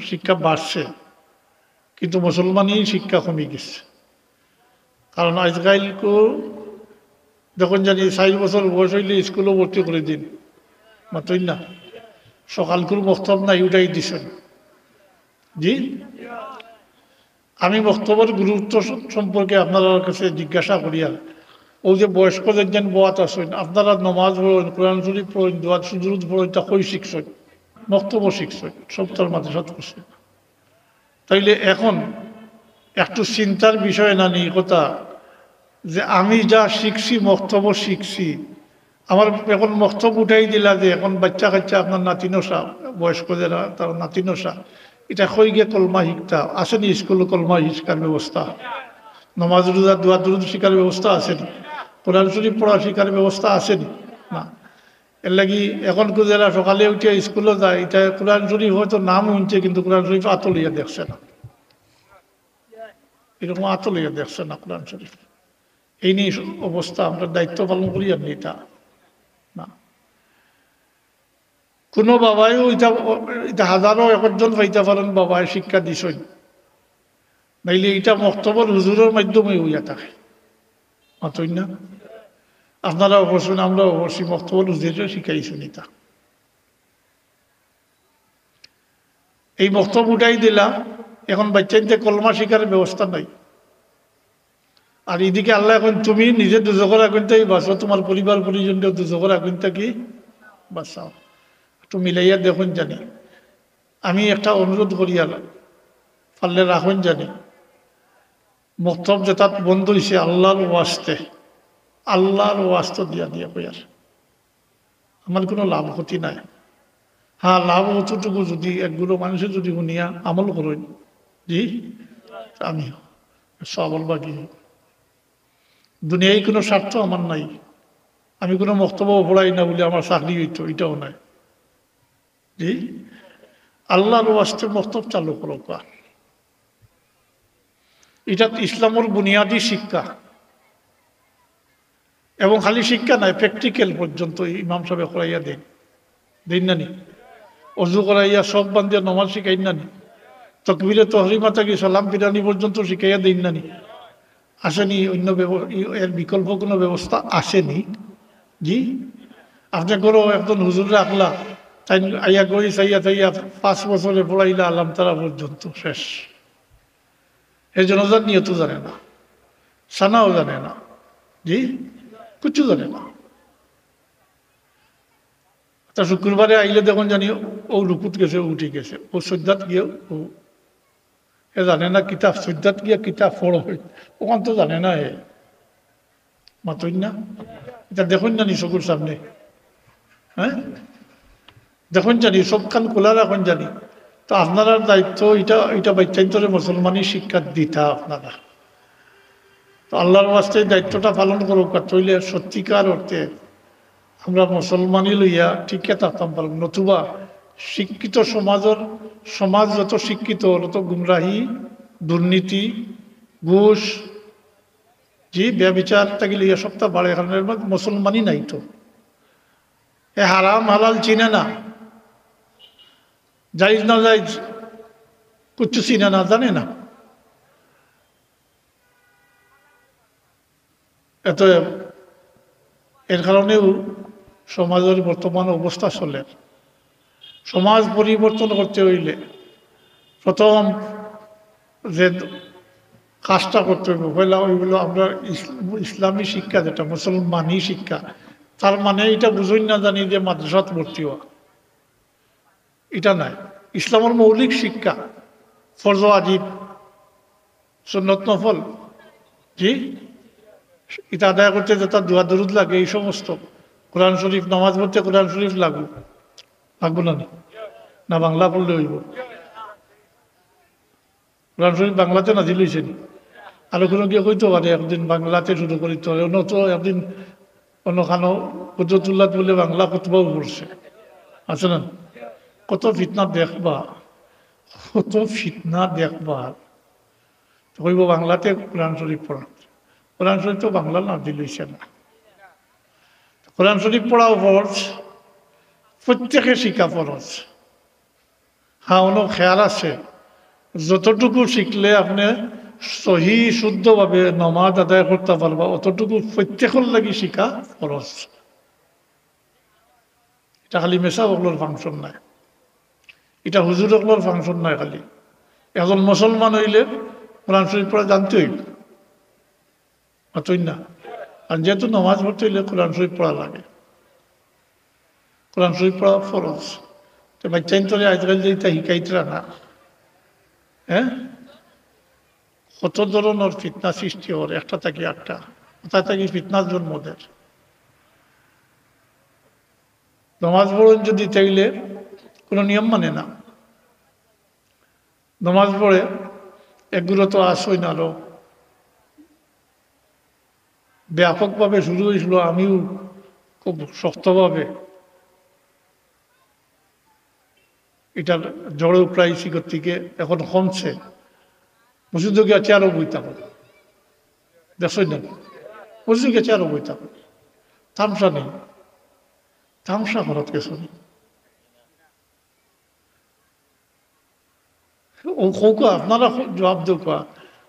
শিক্ষা বাড়ছে, কিন্তু মুসলমানি শিক্ষা কমি গেছে। কারণ আজকাল কো-, যখন জানি চার বছর বয়স হইলে স্কুলে ভর্তি করে দিন, মাতইন না, সকালকুর মক্তব নাই, উঠাই দিছেন। জি, আমি মক্তবর গুরুত্ব স-, সম্পর্কে আপনার কাছে জিজ্ঞাসা করিয়া, ও যে বয়স্ক যেন বয়াত আছেন, আপনারা নমাজ পড়েন, কোরআন শরীফ পড়েন, দোয়া সুজুদ পড়েন, তা কই শিখছেন? মক্তব শিখছেন, সব তার মাদ্রাসাত করছেন। তাইলে এখন একটু চিন্তার বিষয় না নি কথা, যে আমি যা শিখছি, মক্তব শিখছি, আমার এখন মক্তব উঠাই দিলা যে এখন বাচ্চা কাচ্চা আপনার নাতি নশা, বয়স্ক যারা তারা নাতি নশা, এটা কই গিয়ে কলমা শিখতা? আছেনি স্কুলে কলমা শিখার ব্যবস্থা? নমাজ রোজা দোয়া দুরুদ শিখার ব্যবস্থা আছেনি? কোরআন শরীফ পড়া শিখার ব্যবস্থা আছেনি? না। এর লাগি এখন কো যারা সকালে উঠিয়া স্কুলে যায়, এটা কোরআন শরীফ হয়তো নাম শুনছে, কিন্তু কোরআন শরীফ আতো লইয়া দেখছে না, এরকম আতো লইয়া দেখছে না কোরআন শরীফ। এই নিয়ে অবস্থা, আমরা দায়িত্ব পালন করি আর এটা না। কোনো বাবাইও এটা, এটা হাজারো একজন পাইতে পারেন, বাবায় শিক্ষা দিছইন, নাইলে এটা মক্তবর হুজুরের মাধ্যমে হইয়া থাকে। মাতইন না? আপনারাও করছেন, আমরাও করছি, মক্তবর হুজুরে শিখাইছেন এটা। এই মক্তব উঠাই দিলা, এখন বাচ্চাইনতে কলমা শিখার ব্যবস্থা নাই। আর এদিকে আল্লাহ এখন তুমি নিজে দুজখর আগুন থাকি বাঁচো, তোমার পরিবার পরিজনকে দুজখর আগুন থাকি বাঁচাও। একটু মিলাইয়া দেখুন জানি। আমি একটা অনুরোধ করি, আর পারলে রাখুন জানি, মক্তব যেটাত বন্ধ হইছে আল্লাহর ওয়াস্তে, আল্লাহর ওয়াস্তে দিয়া দিয়া কইয়ার, আমার কোনো লাভ ক্ষতি নাই। হ্যাঁ, লাভ অতটুকু যদি একগুলো মানুষে যদি শুনিয়া আমল করেন, জি, আমি সওয়াবর ভাগী। দুনিয়ায় কোনো স্বার্থ আমার নাই, আমি কোনো মক্তবও পড়াই না বলে আমার চাকরি হইতো, এটাও নাই। জি, আল্লাহর ওয়াস্তে মক্তব চালু করো। এটা ইসলামর বুনিয়াদি শিক্ষা। এবং খালি শিক্ষা নাই, প্র্যাকটিক্যাল পর্যন্ত ইমাম সাহেব করাইয়া দেন, দেন না নি? অজু করাইয়া সব বান্ধিয়া নমাজ শিখাইন না নি? তকবিরে তহরিমা থাকি সালাম ফিরানি পর্যন্ত শিখাইয়া দেন না নি? আছেনি অন্য ব্যব-, ই-, এর বিকল্প কোনো ব্যবস্থা আছেনি? জি, আপনি করো একজন হুজুর রাখলা, তাই আইয়া গড়ি চাইয়া চাইয়া পাঁচ বছরে পড়াইলা আলাম তারা পর্যন্ত শেষ। হে জনাজার নিয়তও জানে না, সানাও জানে না, জি, কিচ্ছু জানে না। তা শুক্রবারে আইলে দেখুন জানি ও রুকুত গেছে, ও উঠি গেছে, ও সজ্জাত গিয়ে ও, এ জানে না কিতা সজ্জাত গিয়া কিতা ফল হয়, ওখান তো জানে না হে। মাতইন না? এটা দেখুন জানি চকুর সামনে, হ্যাঁ? দেখুন জানি, সবখান খোলা রাখুন জানি। তো আপনারার দায়িত্ব এটা, এটা বাচ্চাইন্তরে মুসলমানি শিক্ষা দিতা আপনারা। তো আল্লাহর ওয়াস্তে এই দায়িত্বটা পালন করউক্কা, তাইলে সত্যিকার অর্থে আমরা মুসলমানি লইয়া টিকে থাকতাম পারমু। নতুবা শিক্ষিত সমাজর, সমাজ যত শিক্ষিত, তত গুমরাহি, দুর্নীতি, ঘুষ, জি, ব্যভিচার থাকি লইয়া সবটা বাড়ে, কারণ এর মধ্যে মুসলমানি নাই তো। এ হারাম হালাল চিনে না, জায়েজ না জায়েজ কিচ্ছু চিনে না, জানে না। এত, এর কারণেও সমাজর বর্তমান অবস্থা চলের। সমাজ পরিবর্তন করতে অইলে প্রথম যে কাজটা করতে অইবো, পয়লা অইলো আমরা ইস-, ইসলামী শিক্ষা, যেটা মুসলমানি শিক্ষা, তার মানে ইটা বুঝইন না জানি যে মাদ্রাসাত ভর্তি অওয়া, ইটা নায়। ইসলামর মৌলিক শিক্ষা, ফরজ ওয়াজিব, সুন্নত নফল, জি, ইটা আদায় করতে যেটা দোয়া দরুদ লাগে, এই সমস্ত, কোরআন শরীফ, নামাজ পড়তে কোরআন শরীফ লাগবো, লাগবো না নি? না বাংলা পড়লে অইবো? কোরআন শরীফ বাংলাতে নাজিল অইছে নি? আরো কুনু গিয়া কইতো পারে, একদিন বাংলাতে শুরু করি তো, অন্য তো একদিন অন্য খানো কুদরতুল্লাহ বলে বাংলা খুতবাও পড়ছে, আছে না? কত ফিতনা দেখবা, কত ফিতনা দেখবা। তো কইবো বাংলাতে কোরআন শরীফ পড়া, কোরআন শরীফ তো বাংলা নাজিল অইছে না। কোরআন শরীফ পড়াও ফরজ, প্রত্যেকে শিখা ফরজ। হ্যাঁ, অনো খেয়াল আছে, যতটুকু শিখলে আপনে সহি শুদ্ধভাবে নমাজ আদায় করতা পারবা, অতটুকু প্রত্যেকর লাগি শিখা ফরজ। ইটা খালি মেসাব অকলর function নায়, ইটা হুজুর অকলর function নায়। খালি একজন মুসলমান অইলে কোরআন শরীফ পড়া জানতে অইবো। মাতইন না। আর যেহেতু নামাজ পড়তে অইলে কোরআন শরীফ পড়া লাগে, কোরআন শরীফ পড়া ফরজ। তো বাচ্চাইন্তরে আজকাল যে ইটা হিকাইতরা না, হ্যাঁ, কত ধরনর ফিতনা সৃষ্টি অর, একটা থাকি একটা, কোথায় থাকি ফিতনার জন্ম দের। নামাজ পড়ইন যদি, তাইলে কোনো নিয়ম মানে না। নামাজ পড়ে এগুলো তো আসই না, আরো ব্যাপকভাবে শুরু অইছিল। আমিও খুব শক্তভাবে ইটার জড়ে উপড়াইছি, গতিকে এখন কমছে। মসজিদো গিয়া চেয়ারো বইতাম, দেখছইন না? মসজিদো গিয়া চেয়ারো বইতাম, তামশা নেই, তামশা করাত গেছো নি? ও কউক্কা, আপনারা জবাব দেউক্কা।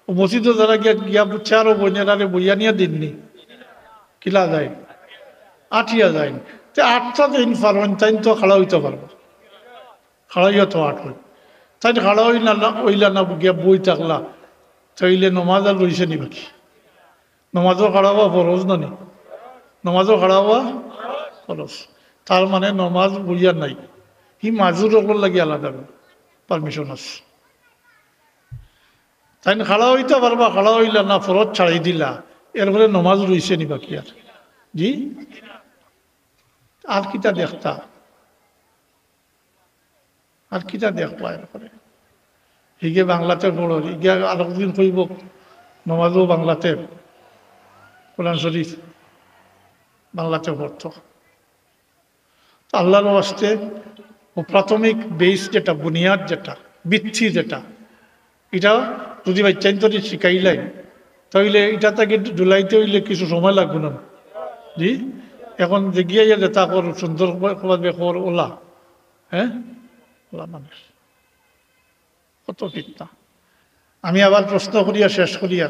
ও মসজিদো যারা গিয়া, গিয়া চেয়ারো বইন, এরারে বইয়া নিয়া দিন নি? কিলা যাইন? আটিয়া যাইন। তে আটতা দিন পারইন, তাইন তো খাড়া অইতা পারবা। খাড়া অইয়া তো আটইন। তাইন খাড়া অইলা না, অইলা না, গিয়া বই থাকলা, তাইলে নমাজ আর রইছে নি বাকি? নমাজও খাড়া অওয়া ফরজ না নি? নমাজও খাড়া অওয়া ফরজ। তার মানে নমাজ বইয়া নাই, হি মাজুর অকলর লাগি আলাদা permission আছে। তাইন খাড়া অইতা পারবা, খাড়া অইলা না, ফরজ ছাড়ি দিলা, এরপরে নমাজ রইছে নি বাকি আর? জি, আর কিতা দেখতা? আর কিতা দেখবা এরপরে? হিগে বাংলাতে পড়ো, হিগে আরক দিন কইবো নমাজও বাংলাতে, কোরআন শরীফ বাংলাতে পড়তো। তো আল্লাহর ওয়াস্তে ও প্রাথমিক base যেটা, বুনিয়াদ যেটা, ভিত্তি যেটা, ইটা যদি বাচ্চাইন্তরে শিখাইলাইন, তাইলে ইটা থাকি ঢুলাইতে অইলে কিছু সময় লাগবো না? জি, এখন যে গিয়া ইয়া যেটা কর, সুন্দর ভাবে কর, ওলা, হ্যাঁ, ওলা মানুষ, কত ফিতনা। আমি আবার প্রশ্ন করিয়া শেষ করিয়া,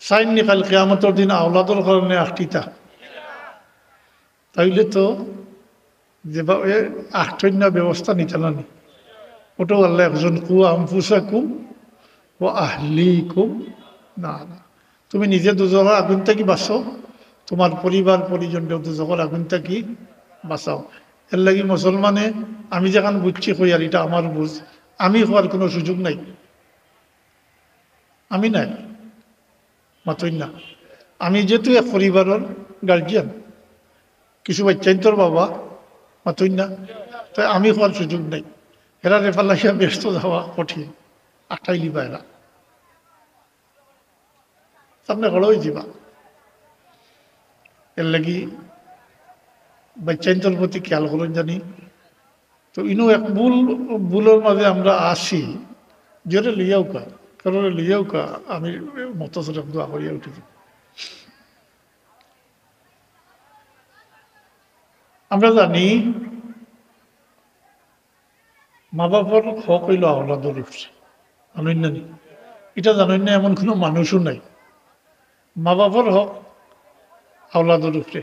চাইন নি কাইল কিয়ামতর দিন আওলাদর কারণে আটকিতা? তাইলে তো যেভাবে আটইন না ব্যবস্থা নিতা না নি, ওটাও আল্লাহ একজন, "কু আনফুসাকুম ওয়া আহলিকুম নারা।" তুমি নিজে দুজখর আগুন থাকি বাঁচো, তোমার পরিবার পরিজনরে দুজখর আগুন থাকি বাঁচাও। এর লাগি মুসলমানে, আমি যেখান বুঝছি কইয়ার, ইটা আমার বুঝ, আমি কওয়ার কোনো সুযোগ নাই, আমি নাই, মাতইন না। আমি যেহেতু এক পরিবারর guardian, কিছু বাচ্চাইন্তর বাবা, মাতইন না, তাই আমি কওয়ার সুযোগ নাই। এরারে ফালাইয়া বেহেস্তো যাওয়া কঠিন, আটকাইলিবা এরা। সামনে বড় অইযিবা। এরলাগি বাচ্চাইন্তর প্রতি খেয়াল করইন জানি। তো ইনো এক ভুল, ভুলর মাঝে আমরা আছি, যেরে লইয়াউক্কা, কারোরে লইয়াউক্কা, আমি মতো দোয়া করিয়া উঠি। আমরা জানি মা বাপর হক অইলো আওলাদর উপরে, জানইন না নি? ইটা জানইন না এমন কুনু মানুষও নাই। মা বাপর হক আওলাদর উপরে।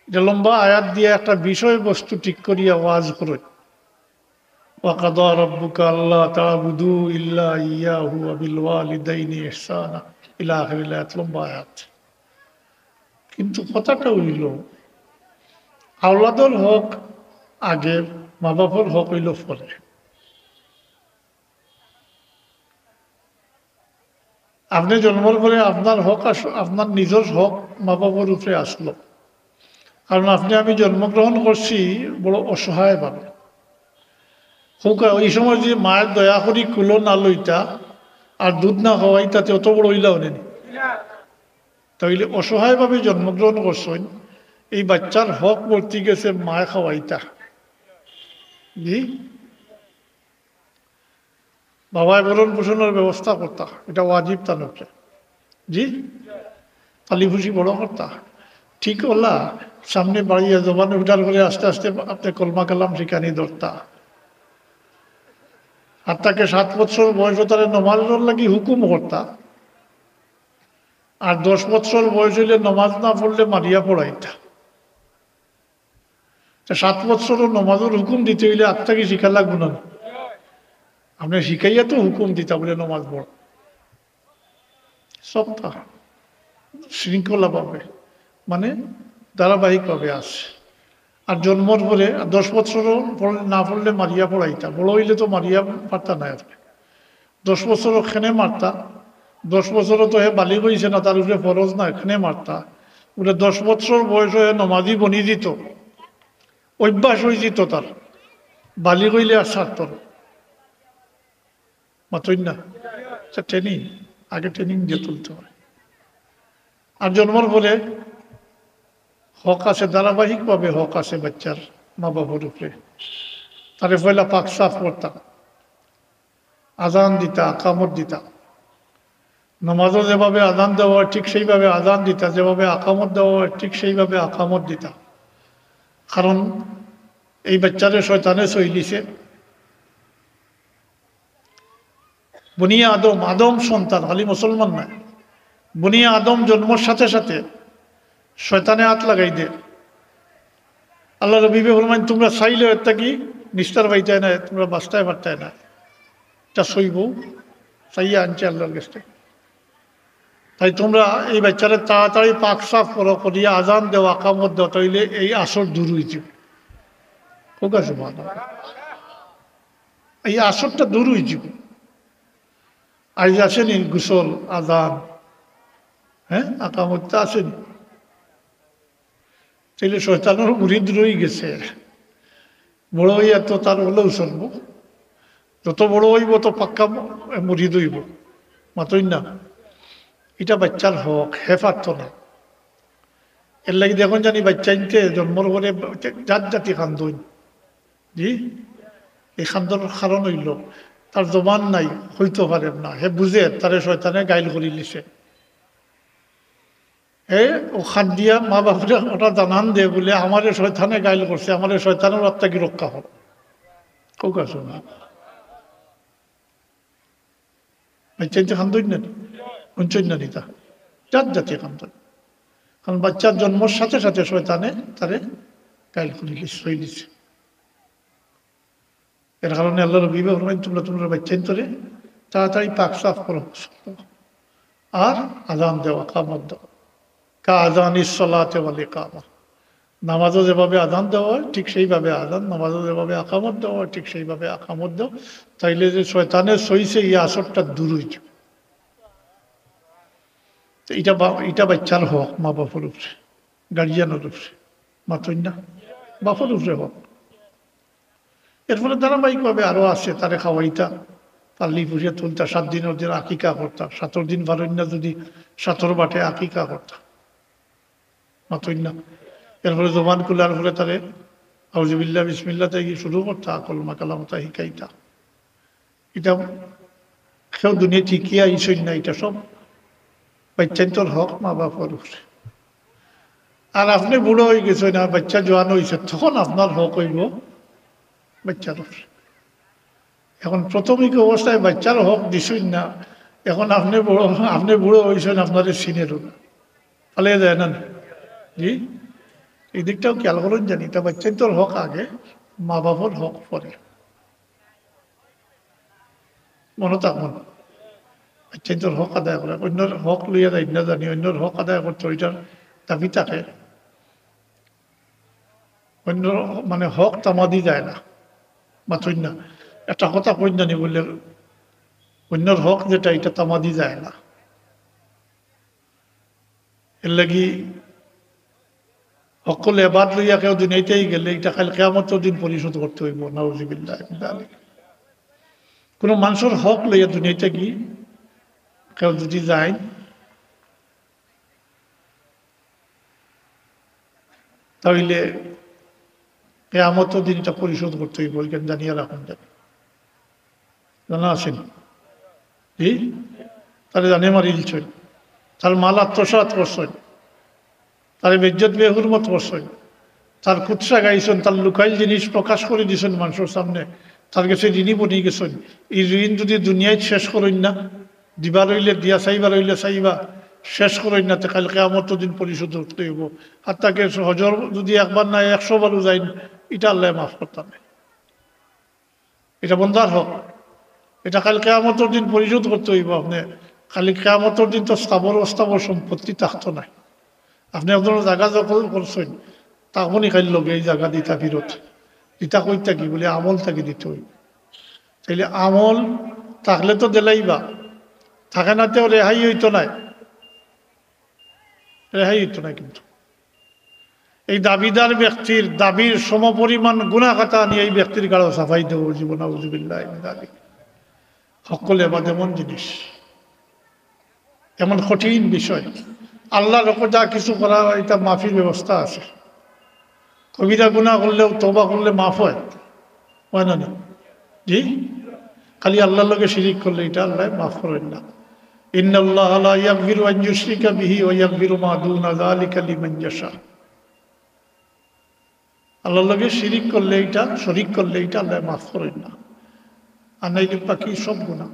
ইটা লম্বা আয়াত দিয়া একটা বিষয়বস্তু ঠিক করিয়া ওয়াজ করইন। وقضى ربك ألا تعبدوا إلا إياه وبالوالدين إحسانا إلى آخر الآية, লম্বা আয়াত। কিন্তু কথাটা অইলো, আওলাদর হক আগে, মা বাপর হক অইলো পরে। আপনে জন্মর পরে আপনার হক আস-, আপনার নিজর হক মা বাপর উপরে আসলো, কারণ আপনে আমি জন্মগ্রহণ করছি বড় অসহায়ভাবে। হউক্কা, ই সময় যদি মায়ে দয়া করি কুলো না লইতা আর দুধ না খাওয়াইতা, তে অত বড় অইলা অনে নি। তাইলে অসহায়ভাবে জন্মগ্রহণ করছইন, এই বাচ্চার হক বর্তি গেছে মায়ে খাওয়াইতা। জি, বাবায় ভরণ পোষণর ব্যবস্থা করতা, ইটা ওয়াজিব তান উপরে। জি, পালি পুষি বড় করতা। ঠিক অলা, সামনে বাড়িয়ে জবানে উঠার পরে আস্তে আস্তে আপনে কলমা কালাম শিখানি ধরতা। আর তাকে সাত বছর বয়স তারে নমাজর লাগি হুকুম করতা। আর দশ বছর বয়স অইলে নমাজ না পড়লে মারিয়া পড়াইতা। তে সাত বছরও নমাজর হুকুম দিতে অইলে আগ থাকি শিখা লাগবো না? আপনে শিখাইয়া তো হুকুম দিতা বুলে নমাজ পড়। সবটা শৃঙ্খলাভাবে, মানে ধারাবাহিকভাবে আছে। আর জন্মর পরে, আর দশ বছরও পড়লে, না পড়লে মারিয়া পড়াইতা, বড় অইলে তো মারিয়া পারতা না আর। দশ বছরও কেনে মারতা, দশ বছরও তো হে বালিগ অইছে না, তার উপরে ফরজ না, কেনে মারতা? বুলে দশ বছর বয়স অইয়া নমাজি বনি দিত, অভ্যাস অইযিত তার, বালিগ অইলে আর ছাড়ত না। মাতইন না? আচ্ছা, training, আগে training দিয়া তুলতে হয়। আর জন্মর পরে হক আছে, ধারাবাহিকভাবে হক আছে বাচ্চার মা বাপর উপরে। তারে পয়লা পাক সাফ করতা, আজান দিতা, আকামত দিতা। নমাজও যেভাবে আজান দেওয়া হয়, ঠিক সেইভাবে আজান দিতা, যেভাবে আকামত দেওয়া হয়, ঠিক সেইভাবে আকামত দিতা। কারণ এই বাচ্চারে শয়তানে ছইলিছে। বনি আদম, আদম সন্তান, খালি মুসলমান নায়। বনি আদম জন্মর সাথে সাথে শয়তানে আত লাগাই দে। আল্লার হাবিবে ফরমাইন, "তুমরা চাইলেও এর থাকি নিস্তার পাইতায় নায়, তুমরা বাঁচতায় পারতায় নায়।" ইটা সইবউ, চাইয়া আনছে আল্লার গেছে। তাই তুমরা এই বাচ্চারে তাড়াতাড়ি পাক সাফ করো, করিয়া আজান দেও, আকামত দেও, তাইলে এই আসর দূর অইযিবো। ঠিক আছে, ভালো। এই আসরটা দূর অইযিবো। আইজ আছে নি গোসল, আজান, হ্যাঁ, আকামতটা আছে নি? তাইলে শয়তানর মুরিদ রইগেছে। বড় অইয়া তো তার অলাউ চলবো, যত বড় অইবো তো পাক্কা ম-, মুরিদ অইবো। মাতইন না? ইটা বাচ্চার হক, হে পারতো না। এরলাগি দেখইন জানি বাচ্চাইন্তে জন্মর পরে জাত জাতি কান্দইন। জি, এই কান্দর কারণ অইলো তার জবান নাই, কইতো পারের না। হে বুঝের তারে শয়তানে গাইল করিলিছে। হে অউ কান্দিয়া মা বাপরে অটা জানান দে বুলে, "আমারে শয়তানে গাইল করছে, আমারে শয়তানর আত থাকি রক্ষা করো।" কউক্কা, হুনইন না? বাচ্চাইন্তে কান্দইন না নি? হুনছইন না নি তা? জাত জাতি কান্দইন। কারণ বাচ্চার জন্মর সাথে সাথে শয়তানে তারে গাইল করিলিছে, ছইলিছে। এর কারণে আল্লার হাবিবে ফরমাইন, "তুমরা তুমরার বাচ্চাইন্তরে তাড়াতাড়ি পাক সাফ করো, আর আজান দেও, আকামত দেও।" কা আজানিস সালাতে ওয়াল ইকামা। নামাজও যেভাবে আজান দেওয়া হয়, ঠিক সেইভাবে আজান, নামাজও যেভাবে আকামত দেওয়া হয়, ঠিক সেইভাবে আকামত দেও। তাইলে যে শয়তানে ছইছে, এই আসরটা দূর অইযিবো। তো ইটা বা-, ইটা বাচ্চার হক, মা বাপর উপরে, গার্জিয়ানর উপরে, মাতইন না, বাপর উপরে হক। এরপরে ধারাবাহিকভাবে আরো আছে, তারে খাওয়াইতা, তার লিফুসে তুলতা, সাত দিনর দিন আকিকা করতা, সাতর দিন পারইন না যদি সাতর বাটে আকিকা করতা, মাতইন না। এরপরে জবান খুলার পরে তারে আউযুবিল্লাহ, বিসমিল্লাহ থাকি শুরু করতা, কলমা কালামতা হিকাইতা। ইটা কেউ দুনিয়াত হিকিয়া আইছইন না, ইটা সব বাইচ্চাইন্তর হক মা বাপর উপরে। আর আপনে বুড়া অইগেছইন, আর বাইচ্চা জোয়ান অইছে, তখন আপনার হক অইবো বাইচ্চার উপরে। এখন প্রাথমিক অবস্থায় বাইচ্চার হক দিছইন না, এখন আপনে বুড়া, আপনে বুড়া অইছইন, আপনারে চিনেরও না, ফালাই যায় না নি? জি, এই দিকটাও খেয়াল করইন জানি, ইটা বাইচ্চাইন্তর হক আগে, মা বাপর হক পরে। মনো থাকবো না। বাইচ্চাইন্তর হক আদায় করা, অইন্যর হক লইয়া যাইন না জানি, অইন্যর হক আদায় করতে ইটার দাবি থাকে। অইন্যর মানে হক তামাদি যায় না, মাতইন না। একটা কথা কইন জানি বুলে, অইন্যর হক যেটা, ইটা তামাদি যায় না। এরলাগি হক্কুল এবাদ লইয়া কেউ দুনিয়াইতাই গেলে ইটা কাইল কিয়ামতর দিন পরিশোধ করতে অইবো। নাউজুবিল্লাহ মিন যালিক। কুনু মানষর হক লইয়া দুনিয়াইতাকি কেউ যদি যাইন, তাইলে কিয়ামতর দিন ইটা পরিশোধ করতে অইবো, ইখান জানিয়া রাখইন জানি। জানা আছে নি? জি? তারে জানে মারি দিছইন, তার মাল আত্মসাৎ করছইন, তারে বেইজ্জত বেহুরমত করছইন, তার কুৎসা গাইছইন, তার লুকাইল জিনিস প্রকাশ করি দিছইন মানষর সামনে, তার গেছে ঋণী বনি গেছইন। ই ঋণ যদি দুনিয়াইত শেষ করইন না, দিবার অইলে দিয়া, চাইবার অইলে চাইবা, শেষ করইন না, তে কাইল কিয়ামতর দিন পরিশোধ করতে অইবো। হাত্তা কে হজর যদি একবার না একশো বারও যাইন, ইটা আল্লায় মাফ করতা নায়। ইটা বন্দার হক, ইটা কাইল কিয়ামতর দিন পরিশোধ করতে অইবো আপনে। কাইল কিয়ামতর দিন তো স্থাবর অস্থাবর সম্পত্তি থাকতো নায়। আপনে একজনর জাগা দখল করছইন, থাকবো নি কাইল লগে ই জাগা দিতা ফিরত? দিতা কই থাকি? বুলে আমল থাকি দিতে অইবো। তাইলে আমল থাকলে তো দিলাইবা, থাকে না তেও রেহাই অইতো নায়, রেহাই অইতো নায়। কিন্তু এই দাবিদার ব্যক্তির দাবির সমপরিমাণ গুনাহ খাতা আনিয়া এই ব্যক্তির গাড়ো চাপাই দেওয়া অইবো, নাউজুবিল্লাহ মিন যালিক। হক্কুল এবাদ এমন জিনিস, এমন কঠিন বিষয়। আল্লাহর হকো যা কিছু করা, ইটা মাফির ব্যবস্থা আছে। কবিরা গুনাহ করলেও তওবা করলে মাফ অয়, অয় না নি? জি, খালি আল্লাহর লগে শিরিক করলে ইটা আল্লায় মাফ করইন না। ইন্নাল্লাহা লা ইয়াগফিরু আন ইউশরিকা বিহি ওয়া ইয়াগফিরু মা দুনা যালিকা লিমান ইয়াশা। আল্লাহর লগে শিরিক করলে ইটা, শরিক করলে ইটা আল্লায় মাফ করইন না। আর নাইলে বাকি সব গুনাহ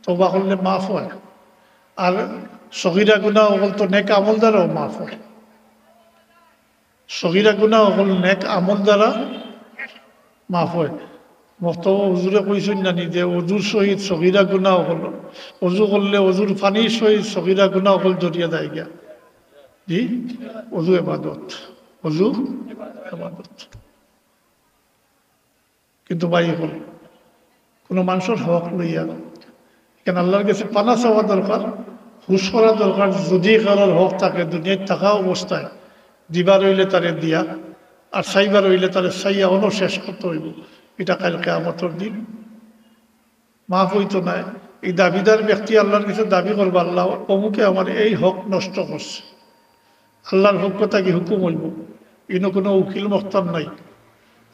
তওবা করলে মাফ অয়। আর সগীরা গুনাহ অকল তো নেক আমল দ্বারাও মাফ অয়। সগীরা গুনাহ অকল নেক আমল দ্বারা মাফ অয়। মক্তবো হুজুরে কইছইন না নি যে অজুর সহিত সগীরা গুনাহ অকল, অজু করলে অজুর পানির সহিত সগীরা গুনাহ অকল ঝরিয়া যায়গিয়া। জি, অজু এবাদত, অজু এবাদত। কিন্তু ভাই অকল, কুনু মানষর হক লইয়া ইখান আল্লাহর গেছে পানা চাওয়া দরকার, হুশ করা দরকার। যদি কারোর হক থাকে দুনিয়াত থাকা অবস্থায়, দিবার অইলে তারে দিয়া, আর চাইবার অইলে তারে চাইয়া অনো শেষ করতে অইবো। ইটা কাইল কিয়ামতর দিন মাফ অইতো নায়। এই দাবিদার ব্যক্তি আল্লাহর গেছে দাবি করবা, "আল্লাহ, অমুকে আমার এই হক নষ্ট করছে।" আল্লাহর পক্ষ থাকি হুকুম অইবো, ইনো কুনু উকিল মুখতার নাই।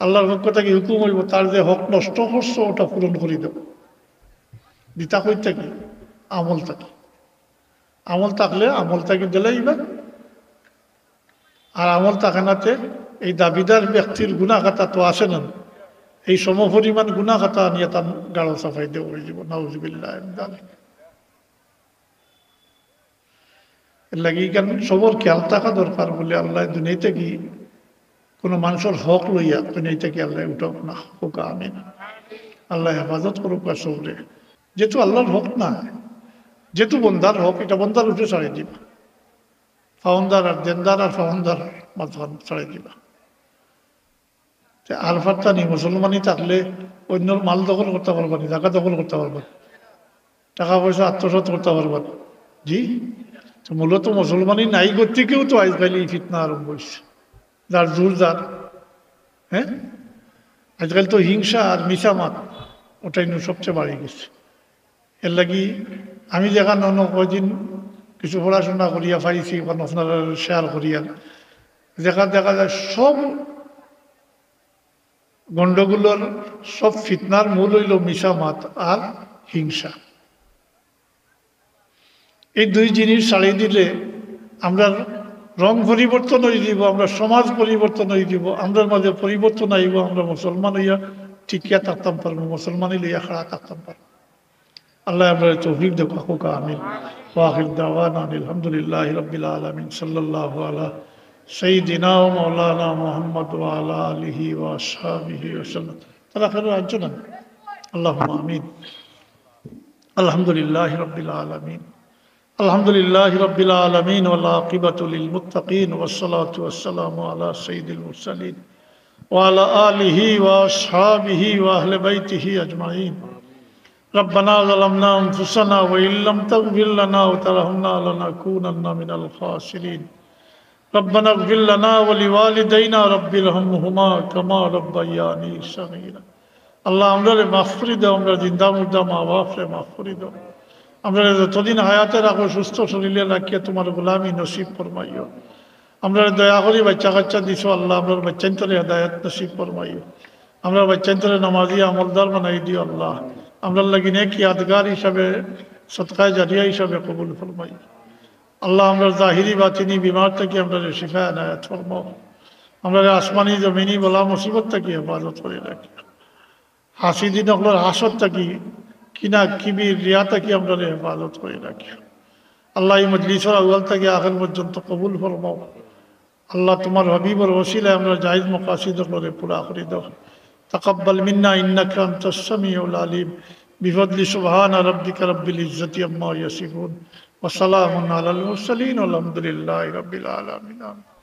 আল্লাহর পক্ষ থাকি হুকুম অইবো, "তার যে হক নষ্ট করছো, ওটা পূরণ করি দেও।" দিতা কই থাকি? আমল থাকি। আমল থাকলে আমল থাকি দিলাইবা। আর আমল থাকে না তে এই দাবিদার ব্যক্তির গুনাহ খাতা তো আছে না, এই সমপরিমাণ গুনাহ খাতা আনিয়া তার গাড়ো চাপাই দেওয়া অইবো। নাউজুবিল্লাহ মিন যালিক। এর লাগি ইখান সবর খেয়াল থাকা দরকার বুলে আল্লাহ দুনিয়া থাকি কুনু মানষর হক লইয়া দুনিয়া থাকি আল্লাহ উঠাউক না, কউক্কা আমিন। আল্লাহ হেফাজত করউক্কা সবরে। যেহেতু আল্লাহর হক না, যেহেতু বন্দার হক, ইটা বন্দার উপরে ছাড়ি দিবা। পাওনদার আর দেনদার আর পাওনদার মাঝখান ছাড়ি দিবা। তে আর পারতা নি, মুসলমানি থাকলে অইন্যর মাল দখল করতা পারবা নি, জাগা দখল করতা পারবা নি, টাকা পয়সা আত্মসাৎ করতা পারবা নি। জি, তো মূলত মুসলমানি নাই গতিকেউ তো আইজকাইল ই ফিতনা আরম্ভ অইছে, যার জোর যার। হ্যাঁ, আইজকাইল তো হিংসা আর মিছা মাত, ওটাই নু সবচেয়ে বাড়ি গেছে। এর লাগি আমি যেখান অন্য কয়দিন কিছু পড়াশোনা করিয়া পাইছি, ওখান আপনারা শেয়ার করিয়া, দেখা দেখা যায় সব গণ্ডগোলর, সব ফিতনার মূল হইল মিছা মাত আর হিংসা। এই দুই জিনিস ছাড়ি দিলে আমরার রং পরিবর্তন হয়ে দিব, আমরার সমাজ পরিবর্তন হয়ে দিব, আমরার মাঝে পরিবর্তন আইব, আমরা মুসলমান হইয়া টিকিয়া থাকতাম পারবো, মুসলমানি লইয়া খাড়া থাকতাম পারবো। আল্লাহ আমরারে তৌফিক দেউক, আমিন। ওয়া আখির দাওয়ানা আনিল হামদুলিল্লাহি রাব্বিল আলামিন। সাল্লাল্লাহু আলা সাইয়্যিদিনা ওয়া মাওলানা মুহাম্মদ ওয়া আলা আলিহি ওয়া আসহাবিহি ওয়া সাল্লাম। তারা কেউ আনছো না? আল্লাহুম্মা আমিন। আলহামদুলিল্লাহি রাব্বিল আলামিন। الحمد لله رب العالمين، والعاقبة للمتقين، والصلاة والسلام على سيد المرسلين وعلى آله وأصحابه وأهل بيته أجمعين. ربنا ظلمنا أنفسنا وإن لم تغفر لنا وترحمنا لنكونن من الخاسرين. ربنا اغفر لنا ولوالدينا رب ارحمهما كما ربياني صغيرا. আল্লাহ, আমরারে মাফ করি দাও, আমরা জিন্দা মুর্দা মা বাপরে মাফ করি দাও। আমরারে যতদিন হায়াতে রাখো, সুস্থ শরীরে রাখিয়া তোমার গোলামি নসিব ফরমাইও। আমরারে দয়া করি বাচ্চা কাচ্চা দিছো আল্লাহ, আমরার বাচ্চাইন্তরে হেদায়েত নসিব ফরমাইও। আমরার বাচ্চাইন্তরে নামাজি আমলদার বানাই দিও আল্লাহ। আমরার লাগি নেক ইয়াদগার হিসাবে, সদকায়ে জারিয়া হিসাবে কবুল ফরমাইও। আল্লাহ, আমরার জাহিরি বাতিনি বিমার থাকি আমরারে শিফা এনায়েত ফরমাও। আমরারে আসমানি জমিনি বালা মুসিবত থাকি হেফাজত করি রাখিও। হাসিদিন অকলর হাসদ থাকি, কিনা, কিবির, রিয়া থাকি আমরারে হেফাজত করি রাখিও। আল্লাহ, এই মজলিসর আউয়াল থাকি আখের পর্যন্ত কবুল ফরমাও। আল্লাহ, তোমার হাবিবর ওসিলায় আমরার জায়েজ মাকাসিদ অকলরে পুরা করি দাও। تقبل منا إنك أنت السميع العليم. بفضل سبحان ربك رب العزة عما يصفون. وسلام على المرسلين والحمد لله رب العالمين. آمين.